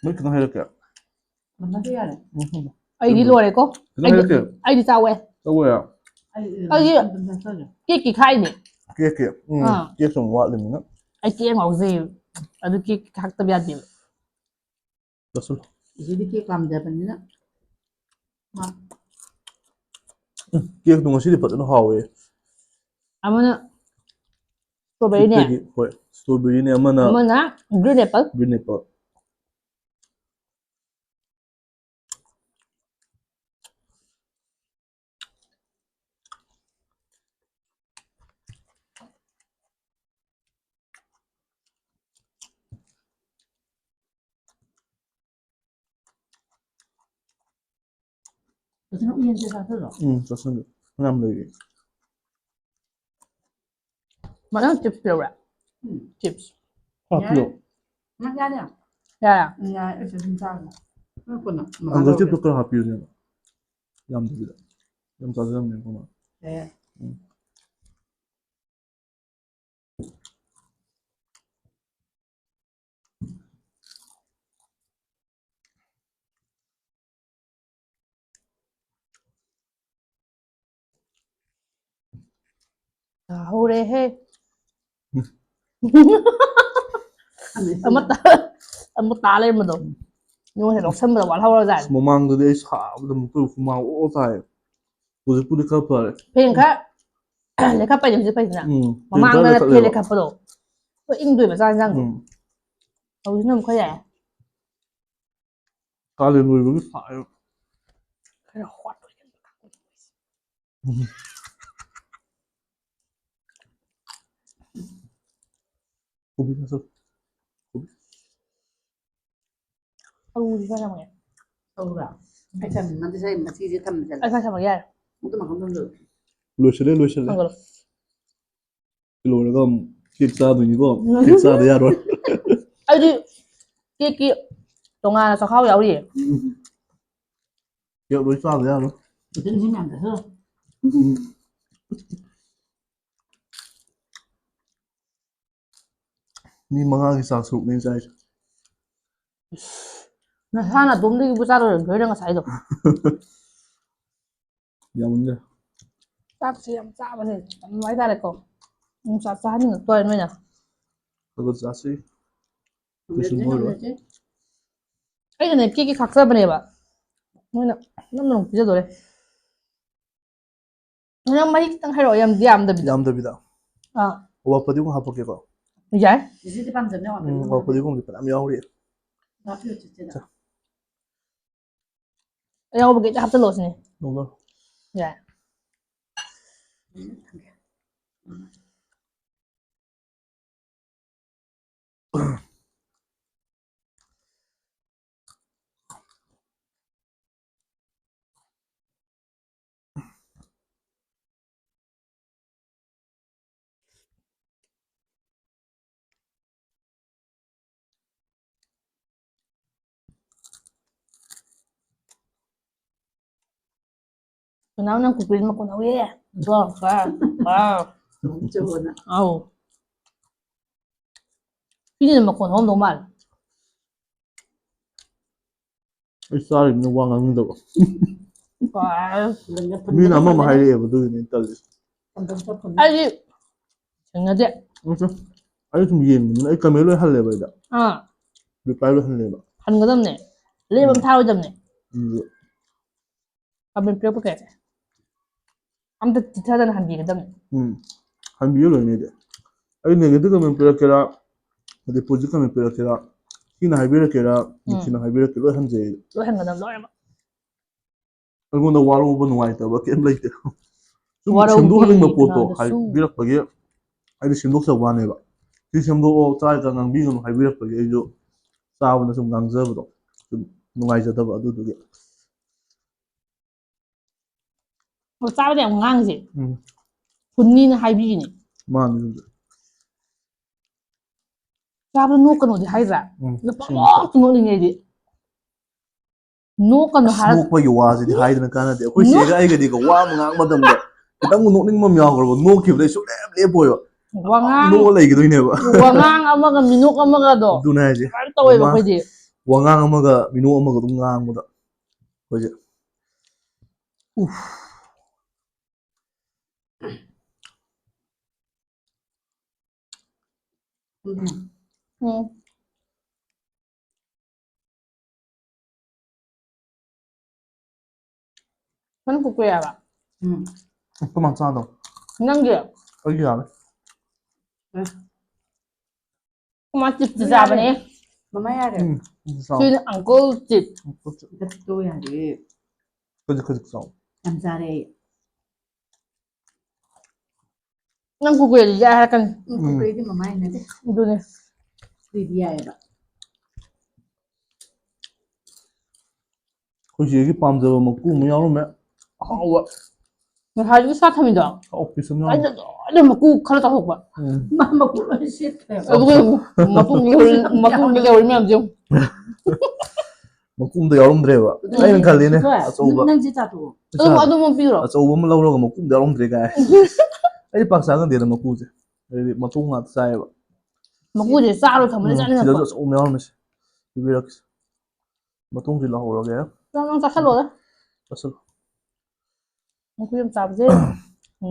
ꯃꯩ ꯈꯤꯇꯪ ꯍꯩꯔꯛꯀꯦ꯫ ꯃꯟꯅꯗꯤ ꯌꯥꯔꯦ꯫ ꯎꯝ꯫ ꯑꯩꯗꯤ ꯂꯣꯏꯔꯦꯀꯣ꯫ ꯈꯤꯇꯪ ꯍꯩꯔꯛꯀꯦ꯫ ꯑꯩꯗꯤ ꯆꯥꯎꯋꯦ꯫ ꯇꯧꯕ ꯌꯥ꯫ ꯑꯩ ꯑꯩꯗꯤ ꯑꯗꯨꯝ ꯆꯥꯖꯔꯦ꯫ ꯀꯦꯛꯀꯤ ꯈꯥꯛꯏꯅꯦ꯫ ꯀꯦꯛꯀꯤ꯫ ꯎꯝ꯫ ꯑꯥ꯫ ꯀꯦꯛ ꯁꯨꯝ ꯋꯥꯠꯂꯤꯃꯤꯅ꯫ ꯑꯩ ꯀꯦꯛ ꯉꯥꯎꯖꯩ꯫ ꯑꯗꯨ ꯀꯦꯛ ꯈꯥꯛꯇꯕ ꯌꯥꯗꯦꯕ꯫ ꯆꯥꯁꯤꯜꯂꯣ꯫ ꯏꯆꯦꯗꯤ ꯀꯦꯛ ꯄꯥꯝꯖꯕꯅꯤꯅ꯫ ꯃꯥ ꯎꯝ, ꯀꯦꯛꯇꯣ ꯉꯁꯤꯗꯤ ꯐꯖꯅ ꯍꯥꯎꯋꯦ꯫ ꯑꯃꯅ strawberryꯅꯦ꯫ ꯀꯦꯛꯇꯒꯤ, ꯍꯣꯏ, strawberryꯅꯦ, ꯑꯃꯅ ꯑꯃꯅ green apple꯫ Green apple꯫ ꯐꯖꯅ ꯎꯌꯦꯟꯁꯦ ꯆꯥꯁꯤꯜꯂꯣ꯫ ꯎꯝ, ꯆꯥꯁꯤꯜꯂꯨ꯫ ꯐꯅꯌꯥꯝ ꯂꯩꯔꯤ꯫ ꯃꯅꯪ chips ꯂꯧꯕ꯭ꯔꯥ? ꯎꯝ꯫ Chips꯫ ꯍꯥꯞꯄꯤꯌꯣ꯫ ꯅꯪ ꯌꯥꯅꯤ? ꯌꯥꯔꯦ꯫ ꯎꯝ, ꯌꯥꯏ꯫ ꯑꯩꯁꯨ ꯑꯗꯨꯝ ꯆꯥꯒꯦ꯫ ꯅꯪ ꯀꯣꯟꯅ ꯃꯉꯥ Uncle ꯂꯧꯔꯒꯦ꯫ chipꯇꯣ ꯈꯔ ꯍꯥꯞꯄꯤꯌꯨꯅꯦ꯫ ꯌꯥꯝꯗꯕꯤꯗ꯫ ꯌꯥꯝ ꯆꯥꯖꯔꯝꯅꯦ ꯑꯩꯈꯣꯏ ꯃꯥ꯫ ꯌꯥꯏ, ꯌꯥꯏ꯫ ꯎꯝ꯫ ꯇꯥꯍꯧꯔꯦꯍꯦ꯫ ꯑꯃꯠꯇ ꯑꯃꯨꯛ ꯇꯥ ꯂꯩꯔꯝꯕꯗꯣ꯫ ꯅꯣꯏꯁꯦ ꯂꯧꯁꯟꯕꯗ ꯋꯥꯠꯍꯧꯔꯖꯥꯠꯅꯤ꯫ ꯑꯁ, ꯃꯃꯥꯡꯗꯗꯤ ꯑꯩ ꯁꯥꯕꯗ ꯑꯃꯨꯛꯇ ꯍꯨꯃꯥꯡ ꯑꯣ ꯇꯥꯏ꯫ ꯍꯧꯖꯤꯛꯄꯨꯗꯤ ꯈꯔ ꯐꯔꯦ꯫ ꯐꯦꯟ ꯈꯔ ꯂꯩꯈꯠꯄꯩꯅꯦ ꯍꯧꯖꯤꯛ ꯐꯩꯁꯤꯅ꯫ ꯎꯝ, ꯃꯃꯥꯡꯗꯅ ꯐꯦꯟ ꯐꯦꯟ ꯈꯔ ꯂꯩꯈꯠꯄꯗꯣ꯫ ꯍꯣꯏ, ꯏꯪꯗꯣꯏꯕ ꯆꯥꯛ ꯌꯦꯟꯁꯥꯡꯗꯣ꯫ ꯎꯝ꯫ ꯍꯧꯖꯤꯛꯅ ꯑꯃꯨꯛ ꯈꯔ ꯌꯥꯏ꯫ ꯀꯥꯂꯦꯟ ꯑꯣꯏꯕꯒꯤ ꯁꯥꯏ꯫ ꯈꯔ hot ꯑꯣꯏꯒꯟꯕ ꯀꯥꯡꯕꯨ꯫ ꯀꯣꯕꯤ ꯃꯁꯛ꯫ ꯑꯂꯨꯗꯤ ꯈꯔ ꯆꯝꯒꯦ꯫ ꯇꯧꯕ꯭ꯔꯥ? ꯑꯩ ꯆꯝꯅ ꯉꯁꯥꯏ ꯃꯆꯤꯁꯦ ꯊꯝꯖꯜꯂꯦ꯫ ꯑꯩ ꯈꯔ ꯆꯝꯒꯦ ꯌꯥꯔꯦ꯫ ꯑꯗꯨꯝ ꯑꯍꯨꯝ ꯑꯍꯨꯝ ꯂꯣꯏ꯫ ꯂꯣꯏꯁꯤꯜꯂꯦ, ꯂꯣꯏꯁꯤꯜꯂꯦ꯫ ꯊꯝꯒꯠꯂꯣ꯫ ꯁꯤ ꯂꯣꯏꯔꯒ ꯑꯃꯨꯛ ꯀꯦꯛ ꯆꯥꯗꯣꯏꯅꯤꯀꯣ꯫ ꯀꯦꯛ ꯆꯥꯗ ꯌꯥꯔꯣꯏ꯫ ꯑꯩꯗꯤ ꯀꯦꯛꯀꯤ ꯇꯣꯉꯥꯟꯅ ꯆꯈꯥꯎ ꯌꯥꯎꯔꯤꯌꯦ꯫ ꯀꯦꯛ ꯂꯣꯏ ꯆꯥꯗ ꯌꯥꯔꯣꯏ꯫ ꯏꯆꯟ ꯁꯤ ꯃꯌꯥꯝꯗꯁꯨ꯫ ꯎꯝ꯫ ꯃꯤ ꯃꯉꯥꯒꯤ ꯆꯥꯛ ꯁꯔꯨꯛꯅꯦ ꯆꯥꯏꯁꯦ꯫ ꯅꯁꯥꯅ ꯑꯗꯣꯝꯗꯒꯤꯕꯨ ꯆꯥꯔꯣꯏꯔꯣꯏ ꯅꯣꯏꯅ ꯉꯁꯥꯏꯗꯣ꯫ ꯌꯥꯝꯃꯟꯈ꯭ꯔꯦ꯫ ꯆꯥꯛꯁꯦ ꯌꯥꯝ ꯆꯥꯕꯁꯦ ꯇꯟꯕ ꯍꯥꯏꯇꯥꯔꯦꯀꯣ꯫ ꯅꯨꯡꯆꯥꯛ ꯆꯥꯍꯟꯅꯤꯡꯉꯛꯇꯣꯔꯦ ꯅꯣꯏꯅ꯫ ꯈꯔ ꯈꯔ ꯆꯥꯁꯤ꯫ ꯀꯩꯁꯨ ꯅꯣꯏꯔꯣꯏ꯫ ꯑꯩꯅꯅꯦ ꯀꯦꯛꯀꯤ ꯈꯥꯛꯆꯕꯅꯦꯕ꯫ ꯃꯣꯏꯅ ꯅꯝ ꯅꯝ ꯄꯤꯖꯗꯣꯔꯦ꯫ ꯅꯪ ꯃꯍꯤ ꯈꯤꯇꯪ ꯍꯥꯏꯔꯛꯑꯣ, ꯌꯥꯝꯗꯤ ꯌꯥꯝꯗꯕꯤꯗ꯫ ꯌꯥꯝꯗꯕꯤꯗ꯫ ꯑꯥ꯫ ꯑꯋꯥ ꯐꯗꯤꯒꯣꯝ ꯍꯥꯞꯄꯛꯀꯦꯀꯣ꯫ ꯌꯥꯏ꯫ ꯆꯤꯆꯦꯗꯤ ꯄꯥꯝꯖꯕꯅꯦ ꯑꯋꯥ ꯎꯝ, ꯐꯗꯤꯒꯣꯝ ꯑꯋꯥ ꯐꯗꯤꯒꯣꯝꯁꯦ ꯐꯅꯌꯥꯝ ꯌꯥꯎꯔꯤ꯫ ꯍꯥꯞꯄꯤꯌꯨ ꯆꯤꯆꯦꯗ꯫ ꯑꯌꯥꯎꯕꯈꯩꯗꯤ ꯍꯥꯞꯆꯜꯂꯣ ꯁꯤꯅꯦ꯫ ꯅꯣꯡꯃ ꯌꯥꯏ꯫ ꯀꯅꯥꯅꯣ ꯅꯪ ꯀꯨꯀꯤꯁ ꯃꯈꯣꯟ ꯍꯧꯋꯦ? ꯋꯥ, ꯋꯥ, ꯋꯥ꯫ ꯆꯨꯝꯅ꯫ ꯑꯧ꯫ ꯁꯤꯅ ꯃꯈꯣꯟ ꯍꯧꯔꯝꯗꯧ ꯃꯥꯜꯂꯦ꯫ ꯑꯩ ꯆꯥꯔꯤꯕꯅꯤꯅ ꯋꯥ ꯉꯥꯡꯅꯤꯡꯗꯕ꯫ ꯋꯥ꯫ ꯃꯤꯅ ꯑꯃ ꯑꯃ ꯍꯥꯏꯔꯛꯑꯦꯕ ꯑꯗꯨꯒꯤꯅꯦ ꯑꯩꯅ ꯇꯜꯂꯤꯁꯦ꯫ ꯈꯝꯕꯟ ꯈꯝꯕꯟ꯫ ꯑꯩꯗꯤ ꯊꯦꯡꯅꯗꯦ꯫ ꯅꯠꯇꯦ, ꯑꯩ ꯁꯨꯝ ꯌꯦꯡꯕꯅꯤꯅ ꯑꯩ ꯀꯃꯦꯟ ꯂꯣꯏ ꯍꯜꯂꯦꯕ ꯑꯩꯗ꯫ ꯑꯥ꯫ ꯔꯤꯄ꯭ꯂꯥꯏ ꯂꯣꯏ ꯍꯜꯂꯦꯕ꯫ ꯍꯟꯒꯗꯕꯅꯦ꯫ ꯂꯦꯕ ꯑꯃ ꯊꯥꯔꯣꯏꯗꯕꯅꯦ꯫ ꯎꯝ꯫ ꯀꯃꯦꯟ ꯄꯤꯔꯛꯄ ꯀꯩ? ꯑꯝꯇ ꯆꯤꯊꯗꯅ ꯍꯟꯕꯤꯒꯗꯕꯅꯦ꯫ ꯎꯝ꯫ ꯍꯟꯕꯤꯌꯨ ꯂꯣꯏꯅꯗꯤ꯫ ꯑꯩ ꯅꯦꯒꯦꯇꯤꯚ ꯀꯃꯦꯟ ꯄꯤꯔꯛꯀꯦꯔꯥ, ꯑꯗꯩ ꯄꯣꯖꯤꯇꯤꯚ ꯀꯃꯦꯟ ꯄꯤꯔꯛꯀꯦꯔꯥ, ꯊꯤꯅ ꯍꯥꯏꯕꯤꯔꯛꯀꯦꯔꯥ, ꯎꯝ꯫ ꯅꯨꯡꯁꯤꯅ ꯍꯥꯏꯕꯤꯔꯛꯀꯦ, ꯂꯣꯏ ꯍꯟꯖꯩ ꯑꯩ꯫ ꯂꯣꯏ ꯍꯟꯒꯗꯕ ꯂꯣꯏꯅꯃꯛ꯫ ꯑꯩꯉꯣꯟꯗ ꯋꯥꯔꯧꯕ ꯅꯨꯡꯉꯥꯏꯇꯕ ꯀꯩꯝ ꯂꯩꯇꯦ꯫ ꯁꯨꯝ ꯋꯥꯔꯧꯕꯤ ꯁꯦꯝꯗꯣꯛꯍꯟꯅꯤꯡꯕ ꯄꯣꯠꯇꯣ ꯀꯅꯥꯗꯁꯨ꯫ ꯍꯥꯏꯕꯤꯔꯛꯄꯒꯤ ꯑꯩꯗꯤ ꯁꯦꯝꯗꯣꯛꯆꯕ ꯋꯥꯅꯦꯕ꯫ ꯁꯤ ꯁꯦꯝꯗꯣꯛꯑꯣ, ꯆꯥꯔꯤꯀꯥꯟ ꯉꯥꯡꯕꯤꯒꯅꯨ ꯍꯥꯏꯕꯤꯔꯛꯄꯒꯤ ꯑꯩꯁꯨ ꯆꯥꯕꯗ ꯁꯨꯝ ꯉꯥꯡꯖꯕꯗꯣ ꯁꯨꯝ ꯅꯨꯡꯉꯥꯏꯖꯗꯕ ꯑꯗꯨꯗꯨꯒꯤ꯫ ꯑꯣ, ꯆꯥꯕꯗ ꯌꯥꯝ ꯉꯥꯡꯁꯦ꯫ ꯎꯝ꯫ ꯐꯨꯟꯅꯤꯅ ꯍꯥꯏꯕꯤꯔꯤꯅꯦ꯫ ꯃꯥꯅꯤ ꯑꯗꯨꯗꯤ꯫ ꯆꯥꯕꯗ ꯅꯣꯛꯀꯅꯣꯗꯤ ꯍꯥꯏꯗ꯭ꯔꯥ? ꯎꯝ꯫ ꯑꯗꯣ ꯄꯪꯅꯣꯛꯇ ꯅꯣꯛꯅꯤꯡꯉꯦ ꯑꯩꯗꯤ꯫ ꯅꯣꯛꯀꯅꯣ ꯑꯁ, ꯍꯥꯏꯔ ꯅꯣꯛꯄꯒꯤ ꯋꯥꯁꯤꯗꯤ ꯍꯥꯏꯗꯅ ꯀꯥꯟꯅꯗꯦ꯫ ꯑꯩꯈꯣꯏ ꯅꯣꯛ- ꯆꯦꯒ ꯑꯩꯒꯗꯤꯀꯣ ꯋꯥ ꯑꯃ ꯉꯥꯡꯕ ꯃꯇꯝꯗ ꯈꯤꯇꯪ ꯅꯣꯛꯅꯤꯡꯕ ꯑꯃ ꯌꯥꯎꯈ꯭ꯔꯕ ꯅꯣꯛꯈꯤꯕꯗꯩ ꯁꯨꯡꯂꯦꯞ ꯂꯦꯞꯄꯣꯏꯕ꯫ ꯋꯥꯉꯥꯡ, ꯅꯣꯛꯑ ꯂꯩꯈꯤꯗꯣꯏꯅꯦꯕ꯫ ꯋꯥꯉꯥꯡ ꯑꯃꯒ ꯃꯤꯅꯣꯛ ꯑꯃꯒꯗꯣ ꯑꯗꯨꯅꯦ ꯍꯥꯏꯁꯦ꯫ ꯀꯃꯥꯏꯅ ꯇꯧꯋꯦꯕ ꯋꯥꯉꯥꯡ- ꯑꯩꯈꯣꯏꯗꯤ? ꯋꯥꯉꯥꯡ ꯑꯃꯒ ꯃꯤꯅꯣꯛ ꯑꯃꯒ ꯑꯗꯨꯝ ꯉꯥꯡꯕꯗ ꯑꯩꯈꯣꯏꯁꯦ꯫ ꯎꯝ꯫ ꯅꯪ ꯀꯨꯀꯨ ꯌꯥꯕ? ꯎꯝ꯫ ꯀꯃꯥꯏꯅ ꯆꯥꯗꯧ? ꯅꯪꯒꯤ? ꯑꯩꯒꯤ ꯌꯥꯔꯦ꯫ ꯀꯃꯥꯏ ꯆꯤꯞꯁ ꯆꯥꯕꯅꯦ? ꯃꯃꯥ ꯌꯥꯔꯦ꯫ ꯎꯝ꯫ ꯑꯗꯨ ꯆꯥꯎ꯫ ꯁꯤꯅ ꯑꯪꯀꯜ ꯆꯤꯞ꯫ ꯒꯠꯇꯣ ꯌꯥꯔꯦ꯫ ꯈꯖꯤꯛ ꯈꯖꯤꯛ ꯆꯥꯎ꯫ ꯌꯥꯝ ꯆꯥꯔꯦ ꯑꯩ꯫ ꯅꯪ ꯀꯨꯀꯨ ꯌꯥꯏ ꯍꯥꯏꯔꯛꯀꯅꯤ꯫ ꯎꯝ, ꯀꯨꯀꯨꯗꯤ ꯃꯃꯥ ꯍꯩꯅꯗꯦ꯫ ꯑꯗꯨꯅꯦ꯫ ꯀꯨꯀꯨꯗꯤ ꯌꯥꯏꯑꯕ꯫ ꯑꯩꯈꯣꯏ ꯆꯦꯒꯤ ꯄꯥꯝꯖꯕ ꯃꯀꯨ ꯑꯃ ꯌꯥꯎꯔꯝꯃꯦ꯫ ꯑꯍꯥꯎꯕ꯫ ꯉꯁꯥꯏꯁꯨ ꯁꯥ ꯊꯝꯃꯤꯗꯣ? ꯑꯣꯐꯤꯁ ꯑꯃ ꯌꯥꯎꯔꯝꯃꯦ꯫ ꯑꯩꯅ ꯂꯣꯏꯅ ꯃꯀꯨ ꯈꯔ ꯆꯥꯊꯣꯛꯄ꯫ ꯎꯝ꯫ ꯃꯥ ꯃꯀꯨ ꯂꯣꯏ ꯁꯤꯠꯈ꯭ꯔꯦꯕ꯫ ꯑꯗꯨꯒ ꯃꯇꯨꯡ ꯂꯩꯍꯧꯔꯤ, ꯃꯇꯨꯡ ꯂꯩꯍꯧꯔꯤ ꯃꯌꯥꯝꯁꯦ ꯌꯦꯡꯉꯨ꯫ ꯃꯀꯨ ꯑꯝꯇ ꯌꯥꯎꯔꯝꯗ꯭ꯔꯦꯕ꯫ ꯑꯩꯅ ꯈꯜꯂꯤꯅꯦ꯫ ꯁꯤꯈꯣ, ꯑꯆꯧꯕ꯫ ꯅꯪꯁꯦ ꯆꯥꯊꯣꯛꯑꯣ꯫ ꯑꯗꯨ ꯑꯗꯨꯃꯛ ꯄꯤꯔꯣ? ꯑꯆꯧꯕ ꯑꯃ ꯂꯧꯔꯒ ꯃꯀꯨ ꯑꯝꯇ ꯌꯥꯎꯔꯝꯗ꯭ꯔꯦ ꯀꯥꯏ꯫ ꯑꯩ ꯄꯥꯛ ꯆꯥꯒꯟꯗꯦꯗ ꯃꯀꯨꯁꯦ꯫ ꯑꯩꯗꯤ ꯃꯇꯣꯡ ꯉꯥꯛꯇ ꯆꯥꯏꯌꯦꯕ꯫ ꯃꯀꯨꯁꯦ ꯆꯥꯔꯣꯏ ꯊꯝꯕꯅ ꯎꯝ, ꯆꯥꯅꯤꯡꯉꯛꯄ꯫ ꯁꯤꯗꯁꯨ ꯑꯆꯧꯕ ꯑꯃ ꯌꯥꯎꯔꯝꯃꯤꯁꯦ꯫ ꯄꯤꯕꯤꯔꯛꯀꯦ꯫ ꯃꯇꯣꯡꯁꯤ ꯂꯧꯍꯧꯔꯒꯦ꯫ ꯅꯪ ꯅꯪ ꯆꯥꯁꯜꯂꯣꯗ꯫ ꯆꯥꯁꯜꯂꯣ꯫ ꯃꯀꯨ ꯌꯥꯝ ꯆꯥꯕꯁꯦ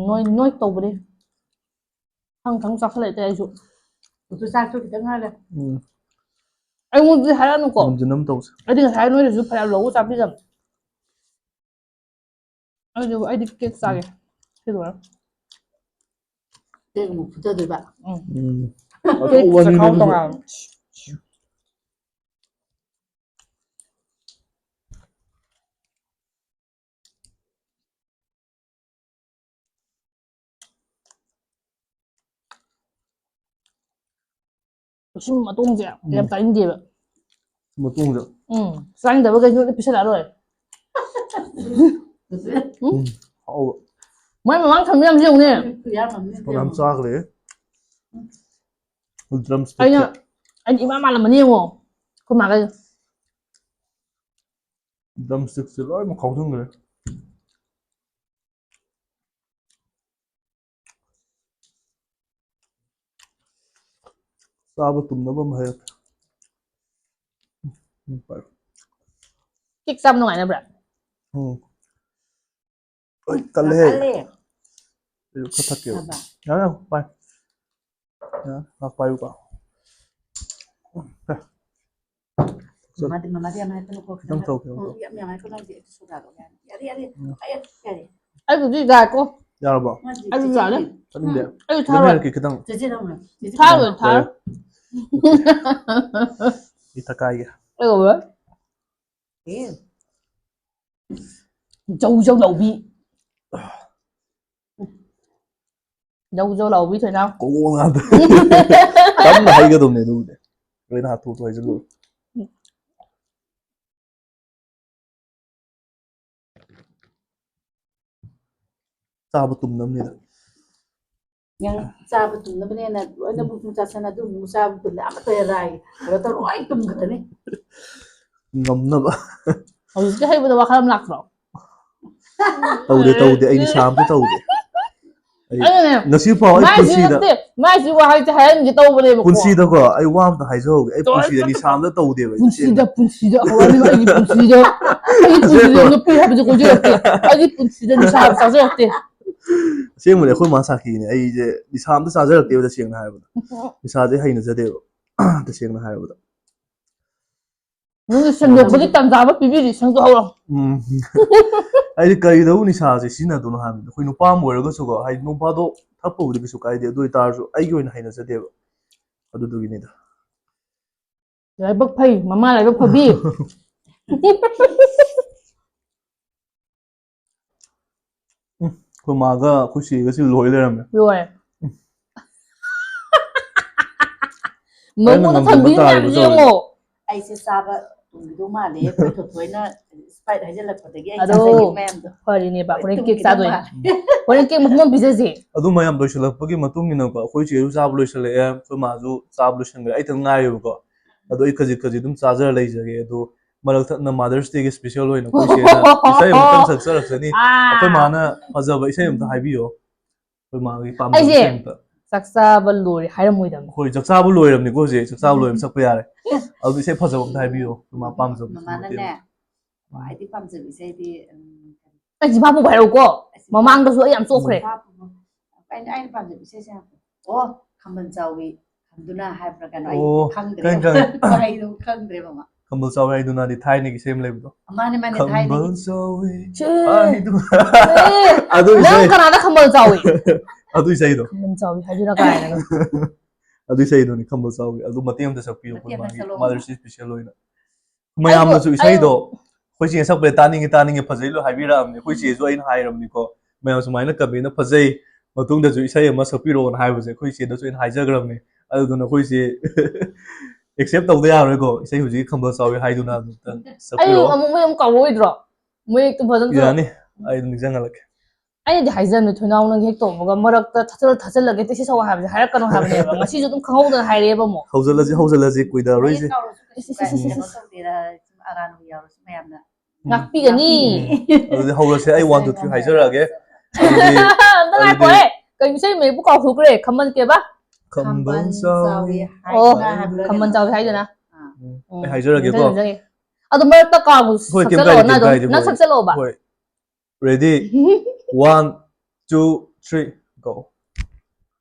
ꯅꯣꯏ ꯅꯣꯏ ꯇꯧꯕꯅꯦ꯫ ꯈꯪ ꯈꯪ ꯆꯥꯁꯜꯂꯛꯑꯦ ꯑꯩꯁꯨ꯫ ꯑꯗꯨ ꯆꯥꯛꯁꯨ ꯈꯤꯇꯪ ꯉꯥꯏꯔꯦ꯫ ꯎꯝ꯫ ꯑꯩꯉꯣꯟꯗꯗꯤ ꯍꯥꯏꯔꯛꯑꯅꯨꯀꯣ꯫ ꯉꯝꯖꯟ ꯑꯃ ꯇꯧꯁꯦ꯫ ꯑꯩꯗꯤ ꯉꯁꯥꯏ ꯅꯣꯏꯗꯁꯨ ꯐꯅꯌꯥꯝ ꯂꯧꯕ ꯆꯥꯕꯤꯔꯝꯅꯦ꯫ ꯑꯩꯗꯤ ꯑꯩꯗꯤ ꯀꯦꯛ ꯆꯥꯒꯦ꯫ ꯁꯤ ꯂꯣꯏꯔ꯫ ꯀꯦꯛ ꯑꯃꯨꯛ ꯐꯨꯠꯇꯗꯣꯏꯕ꯫ ꯎꯝ꯫ ꯎꯝ꯫ ꯀꯦꯛ ꯑꯆꯧꯕ ꯆꯈꯥꯎ ꯑꯅꯤꯗꯨꯁꯨ꯫ ꯇꯣꯉꯥꯟ꯫ ꯁꯤ ꯃꯇꯣꯡꯁꯦ ꯌꯥꯝ ꯎꯝ꯫ ꯆꯥꯅꯤꯡꯗꯦꯕ꯫ ꯃꯇꯣꯡꯁꯦ꯫ ꯎꯝ꯫ ꯆꯥꯅꯤꯡꯗꯕꯈꯩꯁꯨ ꯂꯣꯏ ꯄꯤꯁꯜꯂꯛꯑ ꯂꯣꯏꯔꯦ꯫ ꯎꯝ꯫ ꯍꯥꯎꯕ꯫ ꯃꯣꯏ ꯃꯃꯥꯡ ꯊꯝꯕ ꯌꯥꯝ ꯌꯦꯡꯉꯨꯅꯦ꯫ ꯈꯨꯌꯥꯝ ꯑꯃꯅꯦ ꯐꯅꯌꯥꯝ ꯏꯕꯦꯝꯃ꯫ ꯆꯥꯈ꯭ꯔꯦ꯫ ꯗ꯭ꯔꯝ ꯑꯩꯅ ꯁ꯭ꯇꯤꯛꯁꯦ꯫ ꯑꯩꯗꯤ ꯏꯃꯥ ꯃꯥꯜꯂꯝꯃꯅꯤ ꯌꯦꯡꯉꯣ꯫ ꯑꯩꯈꯣꯏ ꯃꯥꯒ ꯗ꯭ꯔꯝ ꯁ꯭ꯇꯤꯛꯁꯦ ꯂꯣꯏꯅꯃꯛ ꯈꯥꯎꯖꯟꯈ꯭ꯔꯦ꯫ ꯆꯥꯕ ꯇꯨꯝꯅꯕ ꯑꯃ ꯍꯥꯏꯔꯛꯀꯦ꯫ ꯎꯝ, ꯄꯥꯏꯌꯨ꯫ ꯀꯦꯛ ꯆꯥꯕ ꯅꯨꯡꯉꯥꯏꯅꯕ꯭ꯔꯥ? ꯎꯝ꯫ ꯑꯩ ꯀꯜꯂꯦꯍꯦ꯫ ꯀꯜꯂꯦ꯫ ꯑꯩꯁꯨ ꯈꯔ ꯊꯛꯀꯦꯕ꯫ ꯐꯕ꯫ ꯌꯥꯔꯦ, ꯌꯥꯔꯦ, ꯄꯥꯏ꯫ ꯌꯥꯔꯦ, ꯉꯥꯏꯍꯥꯛ ꯄꯥꯏꯌꯨꯀꯣ꯫ ꯃꯃꯥꯗꯤ ꯃꯃꯥꯗꯤ ꯌꯥꯝ ꯍꯥꯏꯔꯛꯀꯅꯨꯀꯣ, ꯈꯤꯇꯪ ꯈꯤꯇꯪ ꯇꯧꯒꯦ꯫ ꯎꯝ, ꯌꯥꯝ ꯌꯥꯝ ꯍꯥꯏꯔꯛꯀꯅꯨ ꯍꯥꯏꯗꯤ ꯑꯩꯁꯨ ꯁꯣꯗꯥꯗꯣ ꯌꯥꯔꯦ꯫ ꯌꯥꯔꯦ, ꯌꯥꯔꯦ꯫ ꯎꯝ꯫ ꯑꯩ ꯌꯥꯔꯦ꯫ ꯑꯩꯕꯨꯗꯤ ꯌꯥꯏꯀꯣ꯫ ꯌꯥꯔꯕꯣ? ꯃꯥꯗꯤ ꯑꯩꯁꯨ ꯆꯦꯆꯦ ꯆꯥꯔꯦ꯫ ꯂꯩ꯫ ꯆꯠꯅꯤꯡꯗꯦ꯫ ꯑꯩꯁꯨ ꯈꯤꯇꯪ ꯊꯥꯔꯣꯏ꯫ ꯍꯥꯏꯔꯛꯀꯦ, ꯈꯤꯇꯪ꯫ ꯆꯦꯆꯦ ꯂꯥꯎꯅ꯫ ꯆꯦꯆꯦ ꯊꯥꯔꯣꯏ ꯂꯥꯎꯅ꯫ ꯊꯥꯔꯣꯏ꯫ ꯏ ꯊꯛꯀꯥꯏꯒꯦ꯫ ꯑꯩ ꯎꯔꯣꯏ꯫ ꯑꯦ꯫ ꯖꯧ ꯖꯧ ꯂꯥꯎꯕꯤ꯫ ꯖꯧ ꯖꯧ ꯂꯥꯎꯕꯤ ꯊꯣꯏꯅ꯫ ꯀꯣꯡꯒꯣ ꯉꯥꯛꯇ꯫ ꯀꯟꯅ ꯍꯩꯒꯗꯧꯅꯦ ꯑꯗꯨꯕꯨꯗꯤ꯫ ꯂꯣꯏꯅ ꯍꯥꯊꯨ ꯍꯥꯊꯨ ꯍꯩꯖꯤꯜꯂꯨ꯫ ꯆꯥꯕ ꯇꯨꯝꯅꯕꯅꯤꯗ꯫ ꯅꯪ ꯆꯥꯕ ꯇꯨꯝꯅꯕꯅꯦꯅ ꯂꯣꯏꯅ ꯃꯨꯛ ꯆꯥꯁꯟ ꯑꯗꯨ ꯑꯃꯨꯛ ꯆꯥꯕ ꯇꯨꯝꯅ ꯑꯃꯠꯇ ꯌꯥꯔꯥꯏ꯫ ꯀꯩꯅꯣ ꯇꯧꯔ ꯂꯣꯏ ꯇꯨꯝꯈ꯭ꯔꯅꯤ꯫ ꯉꯝꯅꯕ꯫ ꯍꯧꯖꯤꯛꯇꯤ ꯍꯩꯕꯗ ꯋꯥꯈꯜ ꯑꯃ ꯂꯥꯛꯇ꯭ꯔꯣ? ꯇꯧꯗꯦ, ꯇꯧꯗꯦ꯫ ꯑꯩ ꯅꯤꯁꯥ ꯑꯝꯇ ꯇꯧꯗꯦ꯫ ꯑꯩ ꯑꯗꯨꯅꯦ꯫ ꯉꯁꯤ ꯐꯥꯎ ꯑꯩ ꯃꯥꯏꯁꯤ ꯄꯨꯟꯁꯤꯗ, ꯅꯠꯇꯦ, ꯃꯥꯏꯁꯤ ꯋꯥ ꯍꯥꯏꯁꯦ ꯍꯥꯏꯍꯟꯒꯦ ꯇꯧꯕꯅꯦꯕꯀꯣ꯫ ꯄꯨꯟꯁꯤꯗꯀꯣ ꯑꯩ ꯋꯥ ꯑꯝꯇ ꯍꯥꯏꯖꯍꯧꯒꯦ꯫ ꯑꯩ ꯇꯧꯔꯦ, ꯄꯨꯟꯁꯤꯗ ꯇꯧꯔꯦ, ꯅꯤꯁꯥ ꯑꯝꯇ ꯇꯧꯗꯦꯕ ꯑꯩ ꯄꯨꯟꯁꯤꯗ, ꯇꯁꯦꯡꯅ꯫ ꯄꯨꯟꯁꯤꯗ, ꯑꯋꯥꯕ ꯑꯩꯒꯤ ꯄꯨꯟꯁꯤꯗ, ꯑꯩꯒꯤ ꯄꯨꯟꯁꯤꯗ ꯅꯨꯄꯤ ꯍꯥꯏꯕꯁꯦ ꯀꯣꯏꯖꯔꯛꯇꯦ꯫ ꯑꯩꯒꯤ ꯄꯨꯟꯁꯤꯗ ꯅꯤꯁꯥ ꯍꯥꯏꯕ ꯆꯥꯖꯔꯛꯇꯦ꯫ ꯑꯁꯦꯡꯕꯅꯦ ꯑꯩꯈꯣꯏ ꯃꯥ ꯁꯥꯈꯤꯅꯦ꯫ ꯑꯩꯁꯦ ꯅꯤꯁꯥ ꯑꯝꯇ ꯆꯥꯖꯔꯛꯇꯦꯕ ꯇꯁꯦꯡꯅ ꯍꯥꯏꯔꯕꯗ꯫ ꯅꯤꯁꯥꯁꯦ ꯍꯩꯅꯖꯗꯦꯕ ꯇꯁꯦꯡꯅ ꯍꯥꯏꯔꯕꯗ꯫ ꯅꯪꯒꯤ ꯁꯦꯡꯗꯣꯛꯄꯒꯤ ꯇꯥꯟꯖꯥ ꯑꯃ ꯄꯤꯕꯤꯔꯤ, ꯁꯦꯡꯗꯣꯛꯍꯧꯔꯣ꯫ ꯎꯝ꯫ ꯑꯩꯗꯤ ꯀꯔꯤꯗꯧ ꯅꯤꯁꯥꯁꯦ ꯁꯤꯖꯤꯟꯅꯗꯣꯏꯅꯣ ꯍꯥꯏꯕꯅꯤꯗ꯫ ꯑꯩꯈꯣꯏ ꯅꯨꯄꯥ ꯑꯃ ꯑꯣꯏꯔꯒꯁꯨꯀꯣ, ꯍꯥꯏꯗꯤ ꯅꯣꯡ ꯐꯥꯗꯣꯛ ꯊꯛꯄꯕꯨꯗꯤ ꯀꯩꯁꯨ ꯀꯥꯏꯗꯦ, ꯑꯗꯨ ꯑꯣꯏꯇꯥꯔꯁꯨ ꯑꯩꯒꯤ ꯑꯣꯏꯅ ꯍꯩꯅꯖꯗꯦꯕ꯫ ꯑꯗꯨꯗꯨꯒꯤꯅꯤꯗ꯫ ꯂꯥꯏꯕꯛ ꯐꯩ, ꯃꯃꯥ ꯂꯥꯏꯕꯛ ꯐꯕꯤ꯫ ꯎꯝ, ꯑꯩꯈꯣꯏ ꯃꯥꯒ ꯑꯩꯈꯣꯏ ꯆꯦꯒꯁꯤ ꯂꯣꯏ ꯂꯩꯔꯝꯃꯦ꯫ ꯂꯣꯏꯔꯦ꯫ ꯑꯩꯅ ꯃꯉꯣꯟꯗ ꯉꯝꯖꯕ ꯊꯝꯕꯤꯔꯤ ꯇꯥꯔꯦꯕ ꯃꯌꯥꯝꯁꯦ ꯇꯧꯔꯤꯁꯦ꯫ ꯌꯦꯡꯉꯣ꯫ ꯑꯩꯁꯦ ꯆꯥꯕ ꯇꯨꯝꯈꯤꯗꯧ ꯃꯥꯜꯂꯦ꯫ ꯑꯩꯈꯣꯏ ꯊꯣꯏꯊꯣꯏꯅ ꯁ꯭ꯄ꯭ꯔꯥꯏꯠ ꯍꯩꯖꯤꯜꯂꯛꯄꯗꯒꯤ ꯑꯩ ꯑꯗꯣ ꯆꯥꯖꯈꯤꯕ ꯃꯌꯥꯝꯗꯣ꯫ ꯐꯔꯤꯅꯦꯕ, ꯍꯣꯔꯦꯟ ꯀꯦꯛ ꯇꯨꯝꯈꯤꯗꯧ ꯆꯥꯗꯣꯏꯅꯦ꯫ ꯃꯥꯜꯂꯦ꯫ ꯍꯣꯔꯦꯟ ꯀꯦꯛ ꯃꯐꯝ ꯑꯃ ꯄꯤꯖꯁꯦ꯫ ꯑꯗꯨ ꯃꯌꯥꯝ ꯂꯣꯏꯁꯤꯜꯂꯛꯄꯒꯤ ꯃꯇꯨꯡ ꯏꯟꯅꯀꯣ, ꯑꯩꯈꯣꯏ ꯆꯦꯁꯨ ꯆꯥꯕ ꯂꯣꯏꯁꯤꯜꯂꯛꯑꯦ, ꯑꯩꯈꯣꯏ ꯃꯥꯁꯨ ꯆꯥꯕ ꯂꯣꯏꯁꯤꯟꯈ꯭ꯔꯦ, ꯑꯩ ꯈꯛꯇꯪ ꯉꯥꯏꯔꯦꯕꯀꯣ꯫ ꯑꯗꯣ ꯑꯩ ꯈꯖꯤꯛ ꯈꯖꯤꯛ ꯑꯗꯨꯝ ꯆꯥꯖꯔ ꯂꯩꯖꯒꯦ꯫ ꯑꯗꯣ ꯃꯔꯛ ꯊꯠꯅ Mother's Dayꯒꯤ special ꯑꯣꯏꯅ ꯑꯩꯈꯣꯏ ꯆꯦꯅ ꯏꯁꯩ ꯑꯃꯇꯪ ꯁꯛꯆꯔꯛꯆꯅꯤ꯫ ꯑꯥ꯫ ꯑꯩꯈꯣꯏ ꯃꯥꯅ ꯐꯖꯕ ꯏꯁꯩ ꯑꯝꯇ ꯍꯥꯏꯕꯤꯌꯣ꯫ ꯑꯩꯈꯣꯏ ꯃꯥꯒꯤ ꯄꯥꯝꯖꯕ ꯑꯩꯁꯦ ꯏꯁꯩ ꯑꯝꯇ꯫ ꯆꯥꯛ ꯆꯥꯕ ꯂꯣꯏꯔꯦ ꯍꯥꯏꯔꯝꯃꯣꯏꯗꯕꯅꯤ꯫ ꯍꯣꯏ, ꯆꯥꯛ ꯆꯥꯕ ꯂꯣꯏꯔꯕꯅꯤꯀꯣ ꯍꯧꯖꯤꯛ꯫ ꯆꯥꯛ ꯆꯥꯕ ꯂꯣꯏꯔꯕ ꯁꯛꯄ ꯌꯥꯔꯦ꯫ ꯑꯗꯨ ꯏꯁꯩ ꯐꯖꯕ ꯑꯝꯇ ꯍꯥꯏꯕꯤꯌꯣ, ꯃꯥ ꯄꯥꯝꯖꯕ ꯏꯁꯩ ꯃꯇꯦꯛ ꯃꯃꯥꯅꯅꯦ ꯑꯃ꯫ ꯈ꯭ꯋꯥꯏꯗꯒꯤ ꯄꯥꯝꯖꯕ ꯏꯁꯩꯗꯤ ꯎꯝ, ꯑꯩ ꯆꯤꯐꯥ ꯄꯨꯕ ꯍꯥꯏꯔꯛꯎꯀꯣ꯫ ꯃꯃꯥꯡꯗꯁꯨ ꯑꯩ ꯌꯥꯝ ꯆꯣꯛꯈ꯭ꯔꯦ꯫ ꯆꯤꯐꯥ ꯄꯨꯕ꯫ ꯑꯩꯅ ꯑꯩꯅ ꯄꯥꯝꯖꯕ ꯏꯁꯩꯁꯦ ꯍꯥꯏꯕ꯫ ꯑꯣ, ꯈꯝꯕꯜ ꯆꯥꯎꯏ ꯈꯝꯗꯨꯅ ꯍꯥꯏꯕ꯭ꯔꯥ ꯀꯩꯅꯣ ꯑꯩ ꯑꯣ, ꯈꯪꯗ꯭ꯔꯦ꯫ ꯈꯪꯉꯦ, ꯈꯪꯉꯦ꯫ ꯋꯥꯍꯩꯗꯣ ꯈꯪꯗ꯭ꯔꯦ ꯃꯃꯥ꯫ ꯈꯝꯕꯜ ꯆꯥꯎꯏ ꯍꯥꯏꯗꯨꯅꯗꯤ ꯊꯥꯏꯅꯒꯤ ꯏꯁꯩ ꯑꯃ ꯂꯩꯕꯗꯣ꯫ ꯃꯥꯅꯦ ꯃꯥꯅꯦ ꯊꯥꯏꯅꯒꯤ꯫ ꯈꯝꯕꯜ ꯆꯥꯎꯏ ꯁꯤ꯫ ꯍꯥꯏꯗꯨꯅ꯫ ꯑꯦ, ꯑꯗꯨ ꯅꯪ ꯏꯁꯩ, ꯀꯅꯥꯗ ꯈꯝꯕꯜ ꯆꯥꯎꯏ? ꯑꯗꯨ ꯏꯁꯩꯗꯣ꯫ ꯈꯝꯕꯜ ꯆꯥꯎꯏ ꯍꯥꯏꯗꯨꯅ ꯀꯥꯏꯅ꯫ ꯑꯗꯨ ꯏꯁꯩꯗꯨꯅꯤ ꯈꯝꯕꯜ ꯆꯥꯎꯏ꯫ ꯑꯗꯨ ꯃꯇꯦꯛ ꯑꯃꯇ ꯁꯛꯄꯤꯌꯨ, ꯃꯇꯦꯛ ꯑꯩꯈꯣꯏ ꯑꯃ ꯃꯥꯒꯤ ꯁꯛꯂꯛꯑꯣ꯫ Mother's Day special ꯑꯣꯏꯅ꯫ ꯃꯌꯥꯝꯅꯁꯨ ꯑꯩꯗꯣ, ꯏꯁꯩꯗꯣ ꯑꯩꯈꯣꯏ ꯆꯦ ꯁꯛꯄꯗ ꯇꯥꯅꯤꯡꯉꯤ ꯇꯥꯅꯤꯡꯉꯤ ꯐꯖꯩ ꯂꯣꯏ ꯍꯥꯏꯕꯤꯔꯛꯑꯕꯅꯤ꯫ ꯑꯩꯈꯣꯏ ꯆꯦꯁꯨ ꯑꯩꯅ ꯍꯥꯏꯔꯕꯅꯤꯀꯣ, ꯃꯌꯥꯝ ꯁꯨꯃꯥꯏꯅ ꯀꯃꯦꯟꯅ ꯐꯖꯩ, ꯃꯇꯨꯡꯗꯁꯨ ꯏꯁꯩ ꯑꯃ ꯁꯛꯄꯤꯔꯛꯑꯣꯅ ꯍꯥꯏꯕꯁꯦ ꯑꯩꯈꯣꯏ ꯆꯦꯗꯁꯨ ꯑꯩꯅ ꯍꯥꯏꯖꯈ꯭ꯔꯕꯅꯤ꯫ ꯑꯗꯨꯗꯨꯅ ꯑꯩꯈꯣꯏ ꯆꯦ accept ꯇꯧꯗ ꯌꯥꯔꯣꯏꯀꯣ, ꯏꯁꯩ ꯍꯧꯖꯤꯛꯀꯤ ꯈꯝꯕꯜ ꯆꯥꯎꯏ ꯍꯥꯏꯗꯨꯅ ꯑꯗꯨꯝꯇꯪ ꯑꯩ ꯁꯛꯄꯤꯔꯛꯑꯣ꯫ ꯑꯃꯨꯛ ꯃꯣꯏ ꯑꯃꯨꯛ ꯀꯥꯎꯔꯣꯏꯗ꯭ꯔꯣ? ꯃꯣꯏ ꯑꯗꯨꯝ ꯐꯖꯅ ꯌꯥꯅꯤ, ꯑꯩ ꯑꯗꯨꯝ ꯅꯤꯡꯁꯤꯡꯍꯜꯂꯛꯀꯦ꯫ ꯑꯩꯅꯗꯤ ꯍꯥꯏꯖꯕꯅꯤ, ꯊꯣꯏꯅꯥꯎ ꯅꯪ ꯍꯦꯛ ꯇꯧꯕꯒ ꯃꯔꯛꯇ ꯊꯥꯆꯜ ꯊꯥꯆꯜꯂꯒ ꯍꯦꯛꯇ ꯏꯁꯩ ꯁꯛꯑꯣ ꯍꯥꯏꯕꯁꯦ ꯍꯥꯏꯔꯛꯀꯅꯣ ꯍꯥꯏꯕꯅꯦꯕ꯫ ꯉꯁꯤꯁꯨ ꯑꯗꯨꯝ ꯈꯪꯍꯧꯗꯅ ꯍꯥꯏꯔꯛꯑꯦꯕ ꯑꯃꯨꯛ꯫ ꯍꯧꯖꯤꯜꯂꯁꯤ, ꯍꯧꯖꯤꯜꯂꯁꯤ, ꯀꯨꯏꯗꯔꯣꯏꯁꯦ꯫ ꯀꯥꯎꯔꯁꯨ ꯀꯩꯁꯨ ꯏꯁ, ꯏꯁ, ꯏꯁ, ꯀꯥꯏꯗꯦ꯫ ꯏꯁ. ꯀꯩꯅꯣ ꯇꯧꯗꯦꯔ, ꯁꯨꯝ ꯑꯔꯥꯟꯕ ꯌꯥꯎꯔꯁꯨ ꯃꯌꯥꯝꯅ ꯉꯥꯛꯄꯤꯒꯅꯤ꯫ ꯑꯗꯨꯗꯤ ꯍꯧꯔꯁꯦ, ꯑꯩ one, two, three ꯍꯥꯏꯖꯔꯛꯑꯒꯦ꯫ ꯑꯗꯨꯗꯤ ꯑꯝꯇ ꯉꯥꯏꯈꯣ, ꯑꯦ, ꯀꯩ ꯏꯁꯩ ꯃꯌꯦꯛꯄꯨ ꯀꯥꯎꯊꯣꯛꯈ꯭ꯔꯦ, ꯈꯝꯕꯜ ꯀꯦꯕ? ꯈꯝꯕꯜ ꯈꯝꯕꯜ ꯆꯥꯎꯏ꯫ ꯆꯥꯎꯏ ꯑꯣ, ꯍꯥꯏꯗꯨꯅ ꯍꯥꯏꯕ꯭ꯔꯥ ꯈꯝꯕꯜ ꯀꯩꯅꯣ? ꯆꯥꯎꯏ ꯍꯥꯏꯗꯨꯅ꯫ ꯑꯥ. ꯎꯝ, ꯑꯩ ꯍꯥꯏꯖꯔꯒꯦꯀꯣ꯫ ꯅꯤꯡꯁꯤꯡꯉꯦ, ꯅꯤꯡꯁꯤꯡꯉꯦ꯫ ꯑꯗꯣ ꯃꯔꯛꯇ ꯀꯥꯎꯕ ꯍꯣꯏ, ꯀꯩꯝ ꯁꯛꯆꯜꯂꯛꯑꯣ, ꯀꯥꯏꯗꯦ, ꯅꯪ ꯀꯩꯝ ꯑꯗꯨꯝ, ꯀꯥꯏꯗꯦ, ꯅꯪ ꯍꯣꯏ꯫ ꯁꯛꯆꯜꯂꯛꯑꯣꯕ꯫ ꯍꯣꯏ, ready, one, two, three, go.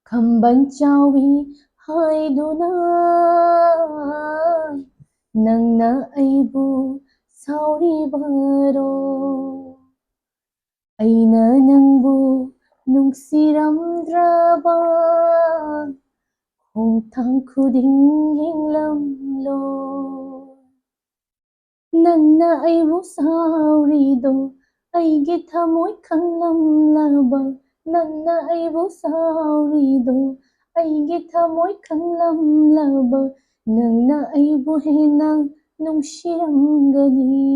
ꯈꯝꯕꯜ ꯆꯥꯎꯏ ꯍꯥꯏꯗꯨꯅ ꯅꯪꯅ ꯑꯩꯕꯨ ꯁꯥꯎꯔꯤꯕꯔꯣ? ꯑꯩꯅ ꯅꯪꯕꯨ ꯅꯨꯡꯁꯤꯔꯝꯗ꯭ꯔꯕ ꯈꯣꯡꯊꯥꯡ ꯈꯨꯗꯤꯡ ꯌꯦꯡꯂꯝꯂꯣ꯫ ꯅꯪꯅ ꯑꯩꯕꯨ ꯁꯥꯎꯔꯤꯗꯣ ꯑꯩꯒꯤ ꯊꯃꯣꯏ ꯈꯪꯂꯝꯂꯕ, ꯅꯪꯅ ꯑꯩꯕꯨ ꯁꯥꯎꯔꯤꯗꯣ ꯑꯩꯒꯤ ꯊꯃꯣꯏ ꯈꯪꯂꯝꯂꯕ, ꯅꯪꯅ ꯑꯩꯕꯨ ꯍꯦꯟꯅ ꯅꯨꯡꯁꯤꯔꯝꯒꯅꯤ,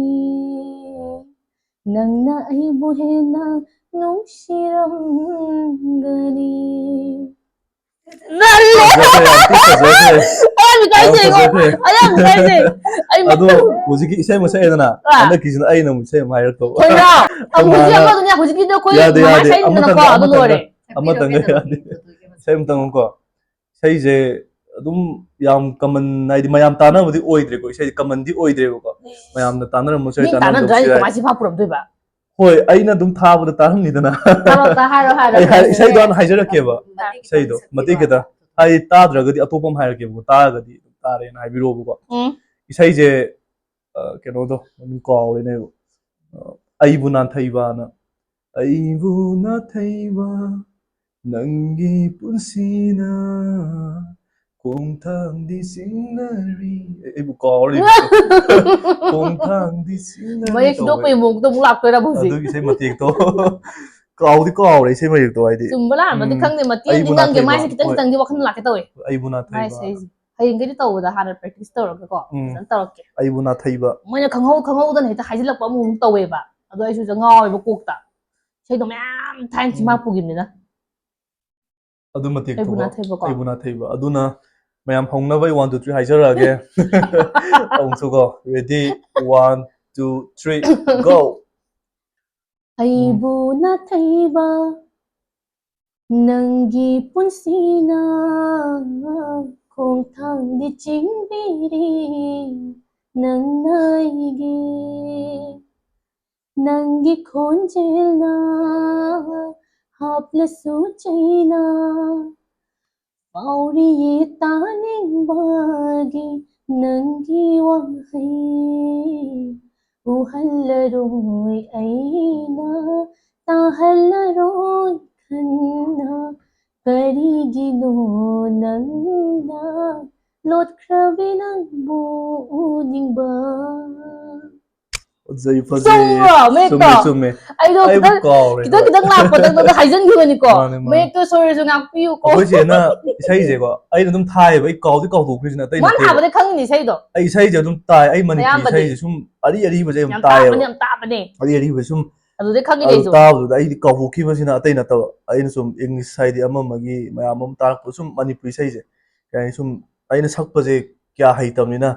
ꯅꯪꯅ ꯑꯩꯕꯨ ꯍꯦꯟꯅ ꯅꯨꯡꯁꯤꯔꯝꯒꯅꯤ꯫ ꯅꯜꯂꯦ! ꯐꯖꯈ꯭ꯔꯦ, ꯌꯥꯝ ꯊꯤ ꯐꯖꯈ꯭ꯔꯦ꯫ ꯑꯩ ꯌꯥꯝ ꯏꯀꯥꯏꯖꯩꯀꯣ꯫ ꯌꯥꯝ ꯐꯖꯈ꯭ꯔꯦ꯫ ꯑꯩ ꯌꯥꯝ ꯏꯀꯥꯏꯖꯩ꯫ ꯑꯩ ꯑꯗꯣ ꯃꯇꯝ ꯍꯧꯖꯤꯛꯀꯤ ꯏꯁꯩ ꯑꯃ ꯁꯛꯑꯦꯗꯅ, ꯑꯥ꯫ ꯍꯟꯗꯛꯀꯤꯁꯤꯅ ꯑꯩꯅ ꯑꯃꯨꯛ ꯏꯁꯩ ꯑꯃ ꯍꯥꯏꯔꯛꯇꯧꯕ꯫ ꯊꯣꯏꯅ ꯑꯩꯈꯣꯏ ꯑꯃꯨꯛꯁꯨ ꯃꯥꯅ ꯑꯃꯗꯨꯅꯦ, ꯍꯧꯖꯤꯛꯀꯤꯗꯣ ꯑꯩꯈꯣꯏ ꯌꯥꯗꯦ, ꯃꯃꯥꯏ ꯌꯥꯗꯦ, ꯁꯥꯏꯅꯤꯗꯅꯀꯣ, ꯑꯃꯇꯪꯒ, ꯑꯗꯨ ꯂꯣꯏꯔꯦ꯫ ꯑꯃꯇꯪꯒ, ꯑꯃꯇꯪꯒ ꯌꯥꯗꯦ꯫ ꯏꯁꯩ ꯑꯃꯇꯪ ꯀꯣ, ꯏꯁꯩꯁꯦ ꯑꯗꯨꯝ ꯌꯥꯝ ꯀꯃꯟ, ꯍꯥꯏꯗꯤ ꯃꯌꯥꯝ ꯇꯥꯟꯅꯕꯗꯤ ꯑꯣꯏꯗ꯭ꯔꯦꯀꯣ, ꯏꯁꯩ ꯀꯃꯟꯗꯤ ꯑꯣꯏꯗ꯭ꯔꯦꯕꯀꯣ, ꯃꯌꯥꯝꯅ ꯇꯥꯟꯅꯔꯝꯕꯁꯨ ꯌꯥꯏ, ꯃꯤ ꯇꯥꯟꯅꯗ꯭ꯔꯥ ꯇꯥꯟꯅꯔꯝꯗꯕꯁꯨ ꯍꯥꯏꯗꯤ ꯌꯥꯏ꯫ ꯀꯃꯥꯏꯅ ꯆꯤꯟꯐꯥ ꯄꯨꯔꯝꯗꯣꯏꯕ? ꯍꯣꯏ, ꯑꯩꯅ ꯑꯗꯨꯝ ꯊꯥꯕꯗ ꯇꯥꯔꯝꯅꯤꯗꯅ꯫ ꯇꯥꯔꯣ, ꯇꯥ-, ꯍꯥꯏꯔꯣ, ꯍꯥꯏꯔꯣ, ꯑꯩ ꯍꯥꯏ-, ꯍꯥꯏꯔꯣ꯫ ꯏꯁꯩꯗꯣ ꯍꯥꯟꯅ ꯍꯥꯏꯖꯔꯛꯀꯦꯕ꯫ ꯇꯥ-, ꯏꯁꯩꯗꯣ ꯃꯇꯦꯛ ꯈꯤꯇꯪ, ꯍꯥꯏꯗꯤ ꯇꯥꯗ꯭ꯔꯒꯗꯤ ꯑꯇꯣꯞꯄ ꯑꯃ ꯍꯥꯏꯔꯛꯀꯦꯕꯀꯣ, ꯇꯥꯔꯒꯗꯤ ꯑꯗꯨꯝ ꯇꯥꯔꯦꯅ ꯍꯥꯏꯕꯤꯔꯛꯑꯣꯕꯀꯣ꯫ ꯎꯝ꯫ ꯏꯁꯩꯁꯦ, ꯑ, ꯀꯩꯅꯣꯗꯣ, ꯃꯃꯤꯡ ꯀꯥꯎꯔꯦꯅꯦ꯫ ꯑ, ꯑꯩꯕꯨ ꯅꯥꯊꯩꯕꯅ, ꯑꯩꯕꯨ ꯅꯥꯊꯩꯕ ꯅꯪꯒꯤ ꯄꯨꯟꯁꯤꯅ ꯈꯣꯡꯊꯥꯡꯗꯤ ꯆꯤꯡꯅꯔꯤ꯫ ꯑꯦ, ꯑꯩꯕꯨ ꯀꯥꯎꯔꯦ꯫ ꯈꯣꯡꯊꯥꯡꯗꯤ ꯆꯤꯡꯅꯔꯤ ꯃꯌꯦꯛ ꯇꯧꯕ꯫ ꯁꯤꯗꯣꯛꯄꯒꯤ ꯃꯑꯣꯡꯗ ꯑꯃꯨꯛ ꯂꯥꯛꯇꯣꯏꯔꯕ ꯍꯧꯖꯤꯛ? ꯑꯗꯨꯒꯤ ꯏꯁꯩ ꯃꯇꯦꯛꯇꯣ꯫ ꯀꯥꯎꯗꯤ ꯀꯥꯎꯔꯦ ꯏꯁꯩ ꯃꯌꯦꯛꯇꯣ, ꯍꯥꯏꯗꯤ꯫ ꯆꯨꯝꯕ ꯂꯥꯟꯕꯗꯤ ꯎꯝ, ꯈꯪꯗꯦ, ꯃꯇꯦꯛ ꯑꯃꯗꯤ ꯑꯩꯕꯨ ꯉꯪꯒꯦ, ꯅꯥꯊꯩꯕ꯫ ꯃꯥꯏꯁꯦ ꯈꯤꯇꯪ ꯍꯣꯏ꯫ ꯈꯤꯇꯪꯗꯤ ꯋꯥꯈꯜ ꯂꯥꯛꯀꯦ ꯇꯧꯋꯦ꯫ ꯑꯩꯕꯨ ꯅꯥꯊꯩꯕ꯫ ꯃꯥꯏꯁꯦ ꯑꯩꯁꯦ ꯍꯌꯦꯡꯗꯒꯤꯗꯤ ꯇꯧꯕꯗ ꯍꯥꯟꯅ practice ꯇꯧꯔꯒꯀꯣ, ꯎꯝ꯫ ꯐꯖꯅ ꯇꯧꯔꯛꯀꯦ꯫ ꯑꯩꯕꯨ ꯅꯥꯊꯩꯕ꯫ ꯃꯣꯏꯅ ꯈꯪꯍꯧ ꯈꯪꯍꯧꯗꯅ ꯍꯦꯛꯇ ꯍꯥꯏꯖꯤꯜꯂꯛꯄ ꯑꯃꯨꯛ ꯑꯃꯨꯛ ꯇꯧꯋꯦꯕ, ꯑꯗꯣ ꯑꯩꯁꯨ ꯉꯥꯎꯋꯦꯕ ꯀꯣꯛꯇ꯫ ꯏꯁꯩꯗꯣ ꯃꯌꯥꯝ ꯊꯥꯏꯅ ꯆꯤꯟꯐꯥ ꯎꯝ꯫ ꯄꯨꯈꯤꯕꯅꯤꯅ꯫ ꯑꯗꯨ ꯃꯇꯦꯛ ꯑꯩꯕꯨ ꯊꯣꯛꯑꯣ꯫ ꯅꯥꯊꯩꯕꯀꯣ? ꯑꯩꯕꯨ ꯅꯥꯊꯩꯕ꯫ ꯑꯗꯨꯅ ꯃꯌꯥꯝ ꯍꯧꯅꯕ ꯑꯩ one, two, three ꯍꯥꯏꯖꯔꯛꯑꯒꯦ꯫ ꯑꯃꯨꯛꯁꯨꯀꯣ, ready, one, two, three, go! ꯑꯩꯕꯨ ꯅꯥꯊꯩꯕ ꯅꯪꯒꯤ ꯄꯨꯟꯁꯤꯅ ꯈꯣꯡꯊꯥꯡꯗꯤ ꯆꯤꯡꯕꯤꯔꯤ ꯅꯪꯅ ꯑꯩꯒꯤ꯫ ꯅꯪꯒꯤ ꯈꯣꯟꯖꯦꯜꯅ ꯍꯥꯞꯂꯁꯨ ꯆꯩꯅ ꯐꯥꯎꯔꯤꯌꯦ ꯇꯥꯅꯤꯡꯕꯒꯤ ꯅꯪꯒꯤ ꯋꯥꯍꯩ꯫ ꯎꯍꯜꯂꯔꯣꯏ ꯑꯩꯅ, ꯇꯥꯍꯜꯂꯔꯣꯏ ꯈꯟꯅ, ꯀꯔꯤꯒꯤꯅꯣ ꯅꯪꯅ ꯂꯣꯠꯈ꯭ꯔꯕꯤ ꯅꯪꯕꯨ ꯎꯅꯤꯡꯕ? ꯐꯖꯩ, ꯐꯖꯩ꯫ ꯆꯨꯝꯕ꯭ꯔꯣ, ꯃꯌꯦꯛꯇꯣ? ꯆꯨꯝꯃꯦ, ꯆꯨꯝꯃꯦ꯫ ꯑꯩꯗꯣ ꯑꯩꯕꯨ ꯈꯤꯇꯪ, ꯀꯥꯎꯔꯦ, ꯈꯤꯇꯪ, ꯍꯣꯏ꯫ ꯈꯤꯇꯪ ꯂꯥꯛꯄꯗ ꯅꯉꯣꯟꯗ ꯍꯥꯏꯖꯟꯈꯤꯕꯅꯤꯀꯣ꯫ ꯃꯥꯅꯦ, ꯃꯥꯅꯦ꯫ ꯃꯌꯦꯛꯇꯣ ꯁꯣꯏꯔꯁꯨ ꯉꯥꯛꯄꯤꯌꯨꯀꯣ꯫ ꯑꯩꯈꯣꯏ ꯆꯦꯅ ꯏꯁꯩꯁꯦꯀꯣ, ꯑꯩꯅ ꯑꯗꯨꯝ ꯊꯥꯏꯌꯦꯕ, ꯑꯩ ꯀꯥꯎꯗꯤ ꯀꯥꯎꯊꯣꯛꯈ꯭ꯔꯤꯁꯤꯅ ꯑꯇꯩ ꯃꯥꯅ ꯅꯠꯇꯦꯕ꯫ ꯊꯥꯕꯗꯤ ꯈꯪꯉꯤꯅꯤ ꯏꯁꯩꯗꯣ꯫ ꯑꯩ ꯏꯁꯩꯁꯦ ꯑꯗꯨꯝ ꯇꯥꯏ, ꯑꯩ ꯃꯅꯤꯄꯨꯔꯤ ꯑꯌꯥꯝꯕꯗꯤ꯫ ꯏꯁꯩꯁꯦ ꯁꯨꯝ ꯑꯔꯤ ꯑꯔꯤꯕꯁꯦ ꯌꯥꯝ ꯌꯥꯝ ꯇꯥꯏꯌꯦꯕ꯫ ꯇꯥꯕꯅꯦ, ꯌꯥꯝ ꯇꯥꯕꯅꯦ꯫ ꯑꯔꯤ ꯑꯔꯤꯕ ꯁꯨꯝ ꯑꯗꯨꯗꯩ ꯈꯪꯉꯤꯅꯦ ꯑꯗꯨ ꯑꯩꯁꯨ꯫ ꯇꯥꯕꯗꯨꯗ ꯑꯩꯗꯤ ꯀꯥꯎꯊꯣꯛꯈꯤꯕꯁꯤꯅ ꯑꯇꯩ ꯅꯠꯇꯕ, ꯑꯩꯅ ꯁꯨꯝ English ꯍꯥꯏꯗꯤ ꯑꯃ ꯑꯃꯒꯤ ꯃꯌꯥꯝ ꯑꯃ ꯇꯥꯔꯛꯄ ꯁꯨꯝ ꯃꯅꯤꯄꯨꯔꯤ ꯏꯁꯩꯁꯦ ꯀꯩ ꯍꯥꯏꯅꯤ, ꯁꯨꯝ ꯑꯩꯅ ꯁꯛꯄꯁꯦ ꯀꯌꯥ ꯍꯩꯇꯕꯅꯤꯅ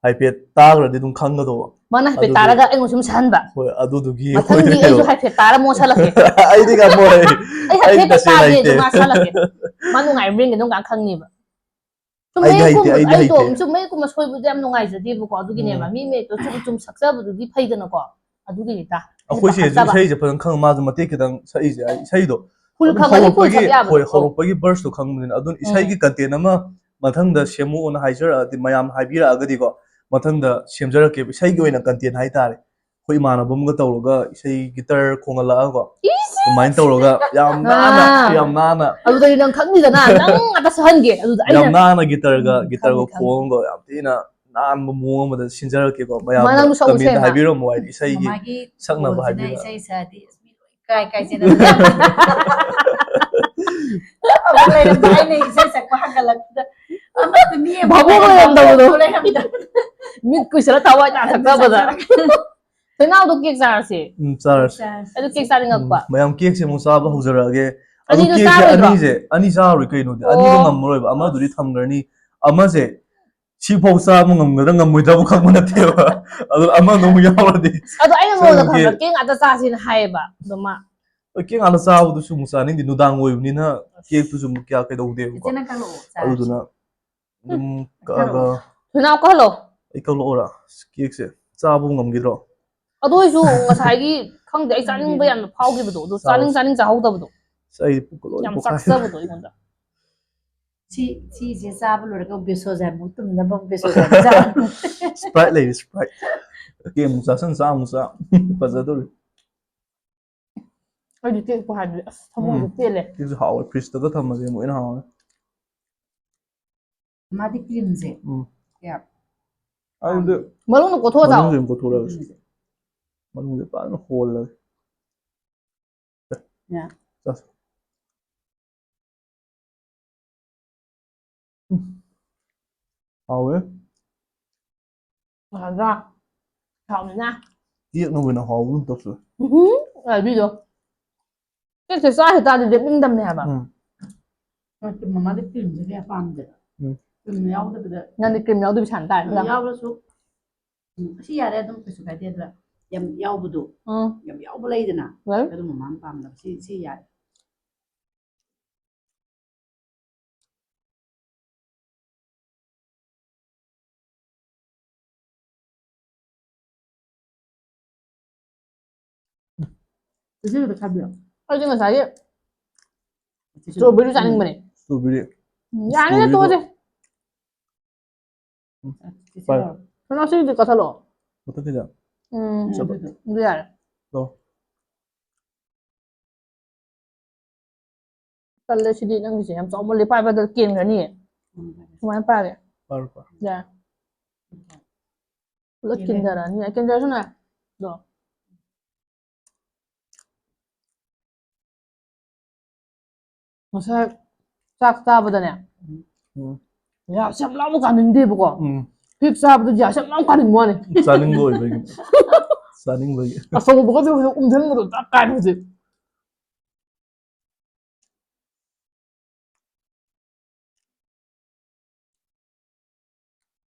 ꯍꯥꯏꯐꯦꯠ ꯇꯥꯈ꯭ꯔꯗꯤ ꯑꯗꯨꯝ ꯈꯪꯒꯗꯧꯕ꯫ ꯃꯥꯅ ꯍꯥꯏꯐꯦꯠ ꯑꯗꯨꯗꯤ- ꯇꯥꯔꯒ ꯑꯩꯉꯣꯟꯗ ꯁꯨꯝ ꯁꯥꯍꯟꯕ꯫ ꯍꯣꯏ, ꯑꯗꯨꯗꯨꯒꯤ ꯃꯊꯪꯗꯤ ꯑꯩꯁꯨ ꯑꯣꯏꯗꯣꯏꯅꯦꯕ꯫ ꯍꯥꯏꯐꯦꯠ ꯇꯥꯔ ꯃꯣꯟ ꯁꯥꯍꯜꯂꯛꯀꯦ꯫ ꯑꯩꯗꯤ ꯉꯝꯃꯣꯏ꯫ ꯑꯩ ꯑꯩ ꯍꯥꯏꯐꯦꯠ ꯇꯁꯦꯡꯅ ꯇꯥꯒꯦ ꯍꯩꯇꯦ꯫ ꯑꯗꯨ ꯃꯥ ꯁꯥꯍꯜꯂꯛꯀꯦ꯫ ꯃꯥ ꯅꯨꯡꯉꯥꯏꯕ꯭ꯔꯥ ꯌꯦꯡꯒꯦ ꯑꯗꯨꯝ ꯀꯥꯟ ꯈꯪꯅꯤꯕ꯫ ꯁꯨꯝ ꯑꯩꯗꯤ ꯍꯩꯇꯦ, ꯃꯌꯦꯛꯀꯨꯝꯕ- ꯑꯩꯗꯤ ꯑꯩꯗꯣ ꯍꯩꯇꯦ꯫ ꯁꯨꯝ ꯃꯌꯦꯛꯀꯨꯝꯕ ꯁꯣꯏꯕꯗꯣ ꯌꯥꯝ ꯅꯨꯡꯉꯥꯏꯖꯗꯦꯕꯀꯣ, ꯑꯗꯨꯒꯤꯅꯦꯕ꯫ ꯎꯝ꯫ ꯃꯤ ꯃꯌꯦꯛꯇꯣ ꯆꯨꯝ ꯆꯨꯝ ꯁꯛꯆꯕꯗꯨꯗꯤ ꯐꯩꯗꯅꯀꯣ, ꯑꯗꯨꯒꯤꯅꯤꯗ꯫ ꯑꯩꯅ ꯑꯩꯈꯣꯏ ꯁꯤꯁꯨ ꯄꯥꯈꯠꯆꯕ꯫ ꯏꯁꯩꯁꯦ ꯐꯖꯅ ꯈꯪꯉ ꯃꯥꯁꯨ ꯃꯇꯦꯛ ꯈꯤꯇꯪ ꯁꯛꯏꯁꯦ, ꯑꯩ ꯏꯁꯩꯗꯣ ꯐꯨꯜ ꯑꯗꯨꯝ ꯈꯪꯉꯗꯤ ꯐꯨꯜ ꯍꯧꯔꯛꯄꯒꯤ ꯁꯛ ꯌꯥꯕꯗꯣ꯫ ꯍꯣꯏ ꯑꯣ꯫ ꯍꯧꯔꯛꯄꯒꯤ ꯕꯔꯁꯇꯣ ꯈꯪꯕꯅꯤꯅ ꯑꯗꯨꯝ ꯏꯁꯩꯒꯤ ꯎꯝ꯫ ꯀꯟꯇꯦꯟ ꯑꯃ ꯃꯊꯪꯗ ꯁꯦꯝꯃꯛꯑꯣꯅ ꯍꯥꯏꯖꯔꯛꯑꯗꯤ, ꯃꯌꯥꯝ ꯍꯥꯏꯕꯤꯔꯛꯑꯒꯗꯤꯀꯣ, ꯃꯊꯪꯗ ꯁꯦꯝꯖꯔꯛꯀꯦꯕ ꯏꯁꯩꯒꯤ ꯑꯣꯏꯅ ꯀꯟꯇꯦꯟ ꯍꯥꯏꯇꯥꯔꯦ꯫ ꯑꯩꯈꯣꯏ ꯏꯃꯥꯟꯅꯕ ꯑꯃꯒ ꯇꯧꯔꯒ ꯏꯁꯩ ꯒꯤꯇꯔ ꯈꯣꯡꯍꯜꯂꯛꯑꯒꯀꯣ, ꯏꯁ! ꯑꯗꯨꯃꯥꯏꯅ ꯇꯧꯔꯒ ꯌꯥꯝ ꯅꯥꯟꯅ ꯑꯥ꯫ ꯌꯥꯝ ꯅꯥꯟꯅ ꯑꯗꯨꯗꯗꯤ ꯅꯪ ꯈꯪꯅꯤꯗꯅ, ꯅꯪ ꯉꯥꯛꯇ ꯁꯛꯍꯟꯒꯦ ꯑꯗꯨꯗ꯫ ꯌꯥꯝ ꯑꯩꯅ ꯅꯥꯟꯅ ꯒꯤꯇꯔꯒ ꯎꯝ, ꯒꯤꯇꯔꯒ ꯈꯪꯉꯦ, ꯈꯪꯉꯦ꯫ ꯈꯣꯡꯉꯒ ꯌꯥꯝ ꯊꯤꯅ ꯅꯥꯟꯕ ꯃꯑꯣꯡ ꯑꯃꯗ ꯁꯤꯟꯖꯔꯛꯀꯦꯀꯣ꯫ ꯃꯥ ꯃꯌꯥꯝꯅ ꯅꯪꯁꯨ ꯁꯛꯎꯁꯦ ꯀꯃꯦꯟꯗ ꯍꯥꯏꯕ꯫ ꯍꯥꯏꯕꯤꯔꯝꯃꯣ, ꯍꯥꯏꯗꯤ ꯏꯁꯩꯒꯤ ꯃꯃꯥꯒꯤ ꯁꯛꯅꯕ ꯈꯣꯟꯁꯤꯅ ꯍꯥꯏꯕꯤꯔꯝꯃꯣ꯫ ꯏꯁꯩ ꯁꯛꯑꯗꯤ ꯑꯁ ꯃꯤ ꯂꯣꯏ ꯀꯥꯏ ꯀꯥꯏ ꯆꯦꯟꯅꯗꯅ꯫ ꯑꯃ ꯂꯩꯔꯝꯗ ꯑꯩꯅ ꯏꯁꯩ ꯁꯛꯄ ꯍꯥꯡꯒꯠꯂꯛꯄꯗ ꯑꯃꯠꯇ ꯃꯤ ꯑꯃ ꯚꯥꯕꯣꯛ ꯂꯩꯔꯝꯗꯕꯗꯣ꯫ ꯂꯩꯔꯝꯗ꯫ ꯃꯤꯠ ꯀꯨꯏꯁꯜꯂ ꯊꯋꯥꯏ ꯇꯥ ꯊꯛꯇꯕꯗ꯫ ꯊꯣꯏꯅꯥꯎꯗꯣ ꯀꯦꯛ ꯆꯥꯔꯁꯦ꯫ ꯎꯝ, ꯆꯥꯔꯁꯦ꯫ ꯑꯩꯗꯣ ꯀꯦꯛ ꯆꯥꯅꯤꯡꯉꯛꯄ꯫ ꯎꯝ, ꯃꯌꯥꯝ ꯀꯦꯛꯁꯦ ꯑꯃꯨꯛ ꯆꯥꯕ ꯍꯧꯖꯔꯛꯑꯒꯦ꯫ ꯑꯗꯨ ꯑꯅꯤꯗꯣ ꯀꯦꯛꯁꯦ ꯆꯥꯔꯣꯏꯗ꯭ꯔꯣ? ꯑꯅꯤꯁꯦ, ꯑꯅꯤ ꯆꯥꯔꯣꯏ ꯀꯩꯅꯣꯗꯤ꯫ ꯑꯅꯤꯗꯣ ꯑꯣ꯫ ꯉꯝꯃꯔꯣꯏꯕ꯫ ꯑꯃꯗꯨꯗꯤ ꯊꯝꯈ꯭ꯔꯅꯤ꯫ ꯑꯃꯁꯦ ꯁꯤꯐꯥꯎ ꯆꯥꯕ ꯉꯝꯒꯗ꯭ꯔꯥ ꯉꯝꯃꯣꯏꯗ꯭ꯔꯕꯨ ꯈꯪꯕ ꯅꯠꯇꯦꯕ꯫ ꯑꯗꯨ ꯑꯃꯗꯣ ꯑꯃꯨꯛ ꯌꯥꯎꯔꯗꯤ꯫ ꯑꯗꯣ ꯑꯩꯅ ꯃꯉꯣꯟꯗ ꯁꯣꯏꯗꯅ ꯈꯪꯕ ꯀꯦꯛ ꯀꯦꯛ ꯉꯥꯛꯇ ꯆꯥꯁꯦꯅ ꯍꯥꯏꯌꯦꯕ꯫ ꯑꯗꯣ ꯃꯥ ꯍꯣꯏ, ꯀꯦꯛ ꯉꯥꯛꯇ ꯆꯥꯕꯗꯨꯁꯨ ꯑꯃꯨꯛ ꯆꯥꯅꯤꯡꯗꯦ꯫ ꯅꯨꯡꯗꯥꯡ ꯑꯣꯏꯕꯅꯤꯅ ꯀꯦꯛꯇꯨꯁꯨ ꯑꯃꯨꯛ ꯀꯌꯥ ꯀꯩꯗꯧꯗꯦꯕꯀꯣ꯫ ꯏꯆꯦꯅ ꯀꯛꯂꯛꯑꯣ, ꯆꯥꯔꯁꯤ꯫ ꯑꯗꯨꯗꯨꯅ ꯑꯗꯨꯝ ꯀꯛꯑꯒ ꯊꯣꯏꯅꯥꯎ ꯀꯛꯍꯜꯂꯣ꯫ ꯑꯩ ꯀꯛꯂꯛꯑꯣꯔꯥ? ꯀꯦꯛꯁꯦ ꯆꯥꯕ ꯉꯝꯈꯤꯗ꯭ꯔꯣ? ꯑꯗꯨ ꯑꯣꯏꯁꯨ ꯉꯁꯥꯏꯒꯤ ꯈꯪꯗꯦ, ꯑꯩ ꯆꯥꯅꯤꯡꯕ ꯌꯥꯝꯅ ꯐꯥꯎꯈꯤꯕꯗꯣ, ꯑꯗꯨ ꯆꯥꯅꯤꯡ ꯆꯥꯎꯁꯤ꯫ ꯆꯥꯅꯤꯡ ꯆꯥꯍꯧꯗꯕꯗꯣ꯫ ꯑꯁ, ꯑꯩ ꯄꯨꯛꯀ ꯂꯣꯏ ꯌꯥꯝ ꯄꯣꯛꯈꯥꯏ꯫ ꯆꯥꯛꯆꯕꯗꯣ ꯑꯩꯉꯣꯟꯗ꯫ ꯁꯤ ꯁꯤꯁꯦ ꯆꯥꯕ ꯂꯣꯏꯔꯒ ꯕꯦꯁꯣꯖꯥꯏꯃꯨꯛ ꯇꯨꯝꯅꯕ ꯕꯦꯁꯣꯖꯥꯏꯃꯨꯛ ꯆꯥꯕ꯫ Sprite ꯂꯩꯔꯤ, Sprite꯫ ꯀꯦꯛ ꯑꯃꯨꯛ ꯆꯥꯁꯟ, ꯆꯥ ꯑꯃꯨꯛ ꯆꯥ꯫ ꯐꯖꯗꯣꯔꯤ꯫ ꯑꯩꯗꯤ ꯀꯦꯛꯄꯨ ꯍꯥꯏꯕꯗꯤ ꯑꯁ ꯊꯃꯣꯏꯁꯦ ꯎꯝ꯫ ꯄꯦꯜꯂꯦ꯫ ꯀꯦꯛꯁꯨ ꯍꯥꯎꯋꯦ, ꯐ꯭ꯔꯤꯖꯇꯒ ꯊꯝꯃꯗꯤ ꯑꯃꯨꯛ ꯍꯦꯟꯅ ꯍꯥꯎꯋꯦ꯫ ꯃꯥꯗꯤ ꯀ꯭ꯔꯤꯝꯁꯦ ꯎꯝ꯫ ꯀꯌꯥ ꯑꯗꯨꯗꯤ ꯃꯅꯨꯡꯗ ꯀꯣꯊꯣꯛꯑ ꯆꯥꯎ꯫ ꯃꯅꯨꯡꯁꯦ ꯑꯃꯨꯛ ꯀꯣꯊꯣꯔꯛꯑꯒꯦ꯫ ꯀ꯭ꯔꯤꯝꯁꯦ? ꯃꯅꯨꯡꯁꯦ ꯐꯖꯅ ꯍꯣꯜꯂꯒꯦ꯫ ꯌꯥ꯫ ꯆꯥꯁꯤ꯫ ꯎꯝ꯫ ꯍꯥꯎꯋꯦ꯫ ꯃꯍꯥꯖꯥ꯫ ꯍꯥꯎꯅꯤꯅ꯫ ꯀꯦꯛꯅ ꯑꯣꯏꯅ ꯍꯥꯎꯕꯒꯨꯝ ꯇꯧꯁꯤꯜꯂꯦ꯫ ꯎꯝꯍꯨꯝ꯫ ꯑꯔꯕꯤꯗꯣ꯫ ꯀꯦꯛꯁꯦ ꯆꯥꯈꯤ ꯇꯥꯔꯗꯤ ꯂꯦꯞꯅꯤꯡꯗꯕꯅꯦ ꯍꯥꯏꯕ꯫ ꯎꯝ꯫ ꯃꯃꯥꯗꯤ ꯀ꯭ꯔꯤꯝꯁꯦ ꯀꯌꯥ ꯄꯥꯝꯗꯦꯕ꯫ ꯎꯝ꯫ ꯀ꯭ꯔꯤꯝ ꯌꯥꯎꯗꯕꯤꯗ꯫ ꯅꯪꯗꯤ ꯀ꯭ꯔꯤꯝ ꯌꯥꯎꯗꯕꯤ ꯁꯥꯟꯅ ꯇꯥꯔꯦ꯫ ꯀ꯭ꯔꯤꯝ ꯌꯥꯎꯔꯁꯨ꯫ ꯎꯝ, ꯑꯁꯤ ꯌꯥꯔꯦ ꯑꯗꯨꯝ, ꯀꯩꯁꯨ ꯀꯥꯏꯗꯦ꯫ ꯑꯗꯨꯗ ꯌꯥꯝ ꯌꯥꯎꯕꯗꯣ, ꯎꯝ꯫ ꯌꯥꯝ ꯌꯥꯎꯕ ꯂꯩꯗꯅ, ꯂꯩ꯫ ꯑꯗꯨꯝꯕ ꯃꯥꯅ ꯄꯥꯝꯗꯕ꯫ ꯁꯤ, ꯁꯤ ꯌꯥꯔꯦ꯫ ꯆꯦꯆꯦ ꯈꯛꯇ ꯈꯥꯏꯕꯤꯔꯣ꯫ ꯑꯩꯗꯤ ꯉꯁꯥꯏꯒꯤ ꯆꯦꯆꯦ strawberry ꯆꯥꯅꯤꯡꯕꯅꯦ꯫ Strawberry. ꯎꯝ, ꯌꯥꯅꯤꯗ, Strawberry-ꯗꯣ ꯇꯣꯛꯑꯁꯦ꯫ ꯆꯦꯆꯦ ꯂꯧꯔꯣ꯫ ꯀꯩꯅꯣ, ꯁꯤꯗꯤ ꯀꯛꯊꯠꯂꯣ꯫ ꯃꯊꯛꯀꯤꯗ. ꯎꯝ, ꯎꯝ, ꯑꯗꯨꯗꯣ꯫ ꯑꯗꯨ ꯌꯥꯔꯦ꯫ ꯂꯧ. ꯇꯜꯂꯦ ꯁꯤꯗꯤ, ꯅꯪꯒꯤꯁꯦ ꯌꯥꯝ ꯆꯥꯎꯃꯜꯂꯦ, ꯄꯥꯏꯕꯗ ꯀꯦꯟꯈ꯭ꯔꯅꯤ꯫ ꯎꯝ, ꯁꯨꯃꯥꯏꯅ ꯄꯥꯏꯔꯦ꯫ ꯄꯥꯏꯔꯣ, ꯄꯥꯏꯔꯣ. ꯌꯥꯔꯦ꯫ ꯄꯨꯂꯞ ꯀꯦꯜꯂꯦ꯫ ꯀꯦꯟꯊꯔꯛꯑꯅꯤ꯫ ꯀꯦꯟꯊꯔꯁꯨꯅꯦ꯫ ꯑꯗꯣ꯫ ꯉꯁꯥꯏ ꯆꯥꯛ ꯆꯥꯕꯗꯅꯦ꯫ ꯎꯝ. ꯌꯥꯁꯦ ꯌꯥꯝ ꯂꯥꯎꯅ ꯀꯥꯅꯤꯡꯗꯦꯕꯀꯣ꯫ ꯎꯝ. ꯍꯦꯛ ꯆꯥꯕꯗ ꯌꯥꯁꯦ ꯌꯥꯝ ꯂꯥꯎꯅ ꯀꯥꯅꯤꯡꯕ ꯋꯥꯅꯤ꯫ ꯆꯥꯅꯤꯡꯕ ꯑꯣꯏꯕꯒꯤ. ꯆꯥꯅꯤꯡꯕꯒꯤ. ꯑꯆꯧꯕꯒꯁꯦ ꯍꯧꯖꯤꯛ ꯎꯝꯁꯤꯟꯕꯗꯣ ꯆꯞ ꯀꯥꯏꯕ ꯍꯧꯖꯤꯛ꯫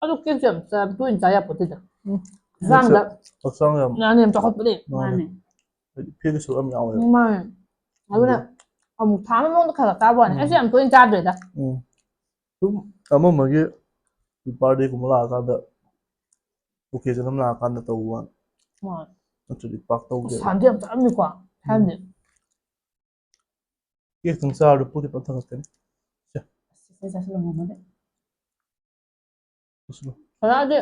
ꯑꯗꯨ ꯀꯦꯛꯁꯦ ꯌꯥꯝ ꯆꯥ-, ꯇꯣꯏꯅ ꯆꯥ ꯌꯥꯄꯣꯠꯇꯦꯗ꯫ ꯎꯝ. ꯍꯛꯆꯥꯡꯗ ꯍꯛꯆꯥꯡ ꯌꯥꯝ ꯌꯥꯝ ꯌꯥꯝ ꯆꯥꯎꯈꯠꯄꯅꯦ꯫ ꯃꯥꯅꯦ. ꯃꯥꯅꯦ꯫ ꯍꯥꯏꯗꯤ ꯐꯦꯠꯀꯤꯁꯨ ꯌꯥꯝ ꯌꯥꯎꯋꯦꯕ. ꯃꯥꯅꯦ꯫ ꯑꯗꯨꯅ ꯑꯃꯨꯛ ꯊꯥ ꯑꯃꯒꯤ ꯃꯅꯨꯡꯗ ꯈꯔ ꯈꯔ ꯆꯥꯕ ꯋꯥꯅꯤ꯫ ꯎꯝ. ꯑꯩꯁꯨ ꯌꯥꯝ ꯇꯣꯏꯅ ꯆꯥꯗ꯭ꯔꯦꯗ꯫ ꯎꯝ. ꯁꯨꯝ ꯑꯃ ꯑꯃꯒꯤ birthday ꯒꯨꯝꯕ ꯂꯥꯛꯑꯀꯥꯟꯗ, occasion ꯑꯃ ꯂꯥꯛꯑꯀꯥꯟꯗ ꯇꯧꯕ ꯋꯥꯅꯤ. ꯍꯣꯏ꯫ ꯅꯠꯇ꯭ꯔꯗꯤ ꯄꯥꯛ ꯇꯧꯗꯦꯕ. ꯁꯥꯟꯗꯤ ꯌꯥꯝ ꯆꯥꯔꯝꯃꯤꯀꯣ ꯊꯥꯏꯅꯗꯤ꯫ ꯀꯦꯛꯇꯪ ꯆꯥꯔꯗꯤ ꯄꯨꯛꯇꯤ ꯐꯖꯅ ꯊꯟꯒꯠꯀꯅꯤ. ꯆꯦꯆꯦ ꯆꯥꯁꯤꯜꯂꯣ, ꯃꯃꯥꯗ꯫ ꯆꯥꯁꯤꯜꯂꯣ. ꯐꯖꯅꯗꯤ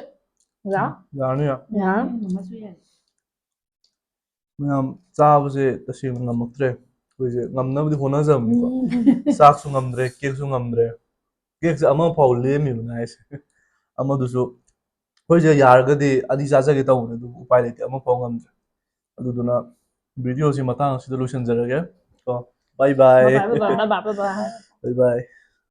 ꯌꯥ-, ꯌꯥꯔꯅꯤ, ꯌꯥ. ꯌꯥꯔ-, ꯃꯃꯥꯁꯨ ꯌꯥꯏ꯫ ꯃꯌꯥꯝ ꯆꯥꯕꯁꯦ ꯇꯁꯦꯡꯅ ꯉꯝꯃꯛꯇ꯭ꯔꯦ. ꯑꯩꯈꯣꯏꯁꯦ ꯉꯝꯅꯕꯗꯤ ꯍꯣꯠꯅꯖꯕꯅꯤꯀꯣ. ꯆꯥꯛꯁꯨ ꯉꯝꯗ꯭ꯔꯦ, ꯀꯦꯛꯁꯨ ꯉꯝꯗ꯭ꯔꯦ. ꯀꯦꯛꯁꯦ ꯑꯃꯐꯥꯎ ꯂꯦꯝꯃꯤꯕꯅꯦ ꯍꯥꯏꯁꯦ. ꯑꯃꯗꯨꯁꯨ ꯑꯩꯈꯣꯏꯁꯦ ꯌꯥꯔꯒꯗꯤ ꯑꯅꯤ ꯆꯥꯖꯒꯦ ꯇꯧꯕꯅꯦ, ꯑꯗꯨꯕꯨ ꯎꯄꯥꯏ ꯂꯩꯇꯦ, ꯑꯃꯐꯥꯎ ꯉꯝꯗ꯭ꯔꯦ. ꯑꯗꯨꯗꯨꯅ video ꯁꯤ ꯃꯇꯥꯡ ꯑꯁꯤꯗ ꯂꯣꯏꯁꯤꯟꯖꯔꯒꯦ ꯀꯣ. Bye bye. Bye bye, bye bye, bye bye. Bye bye.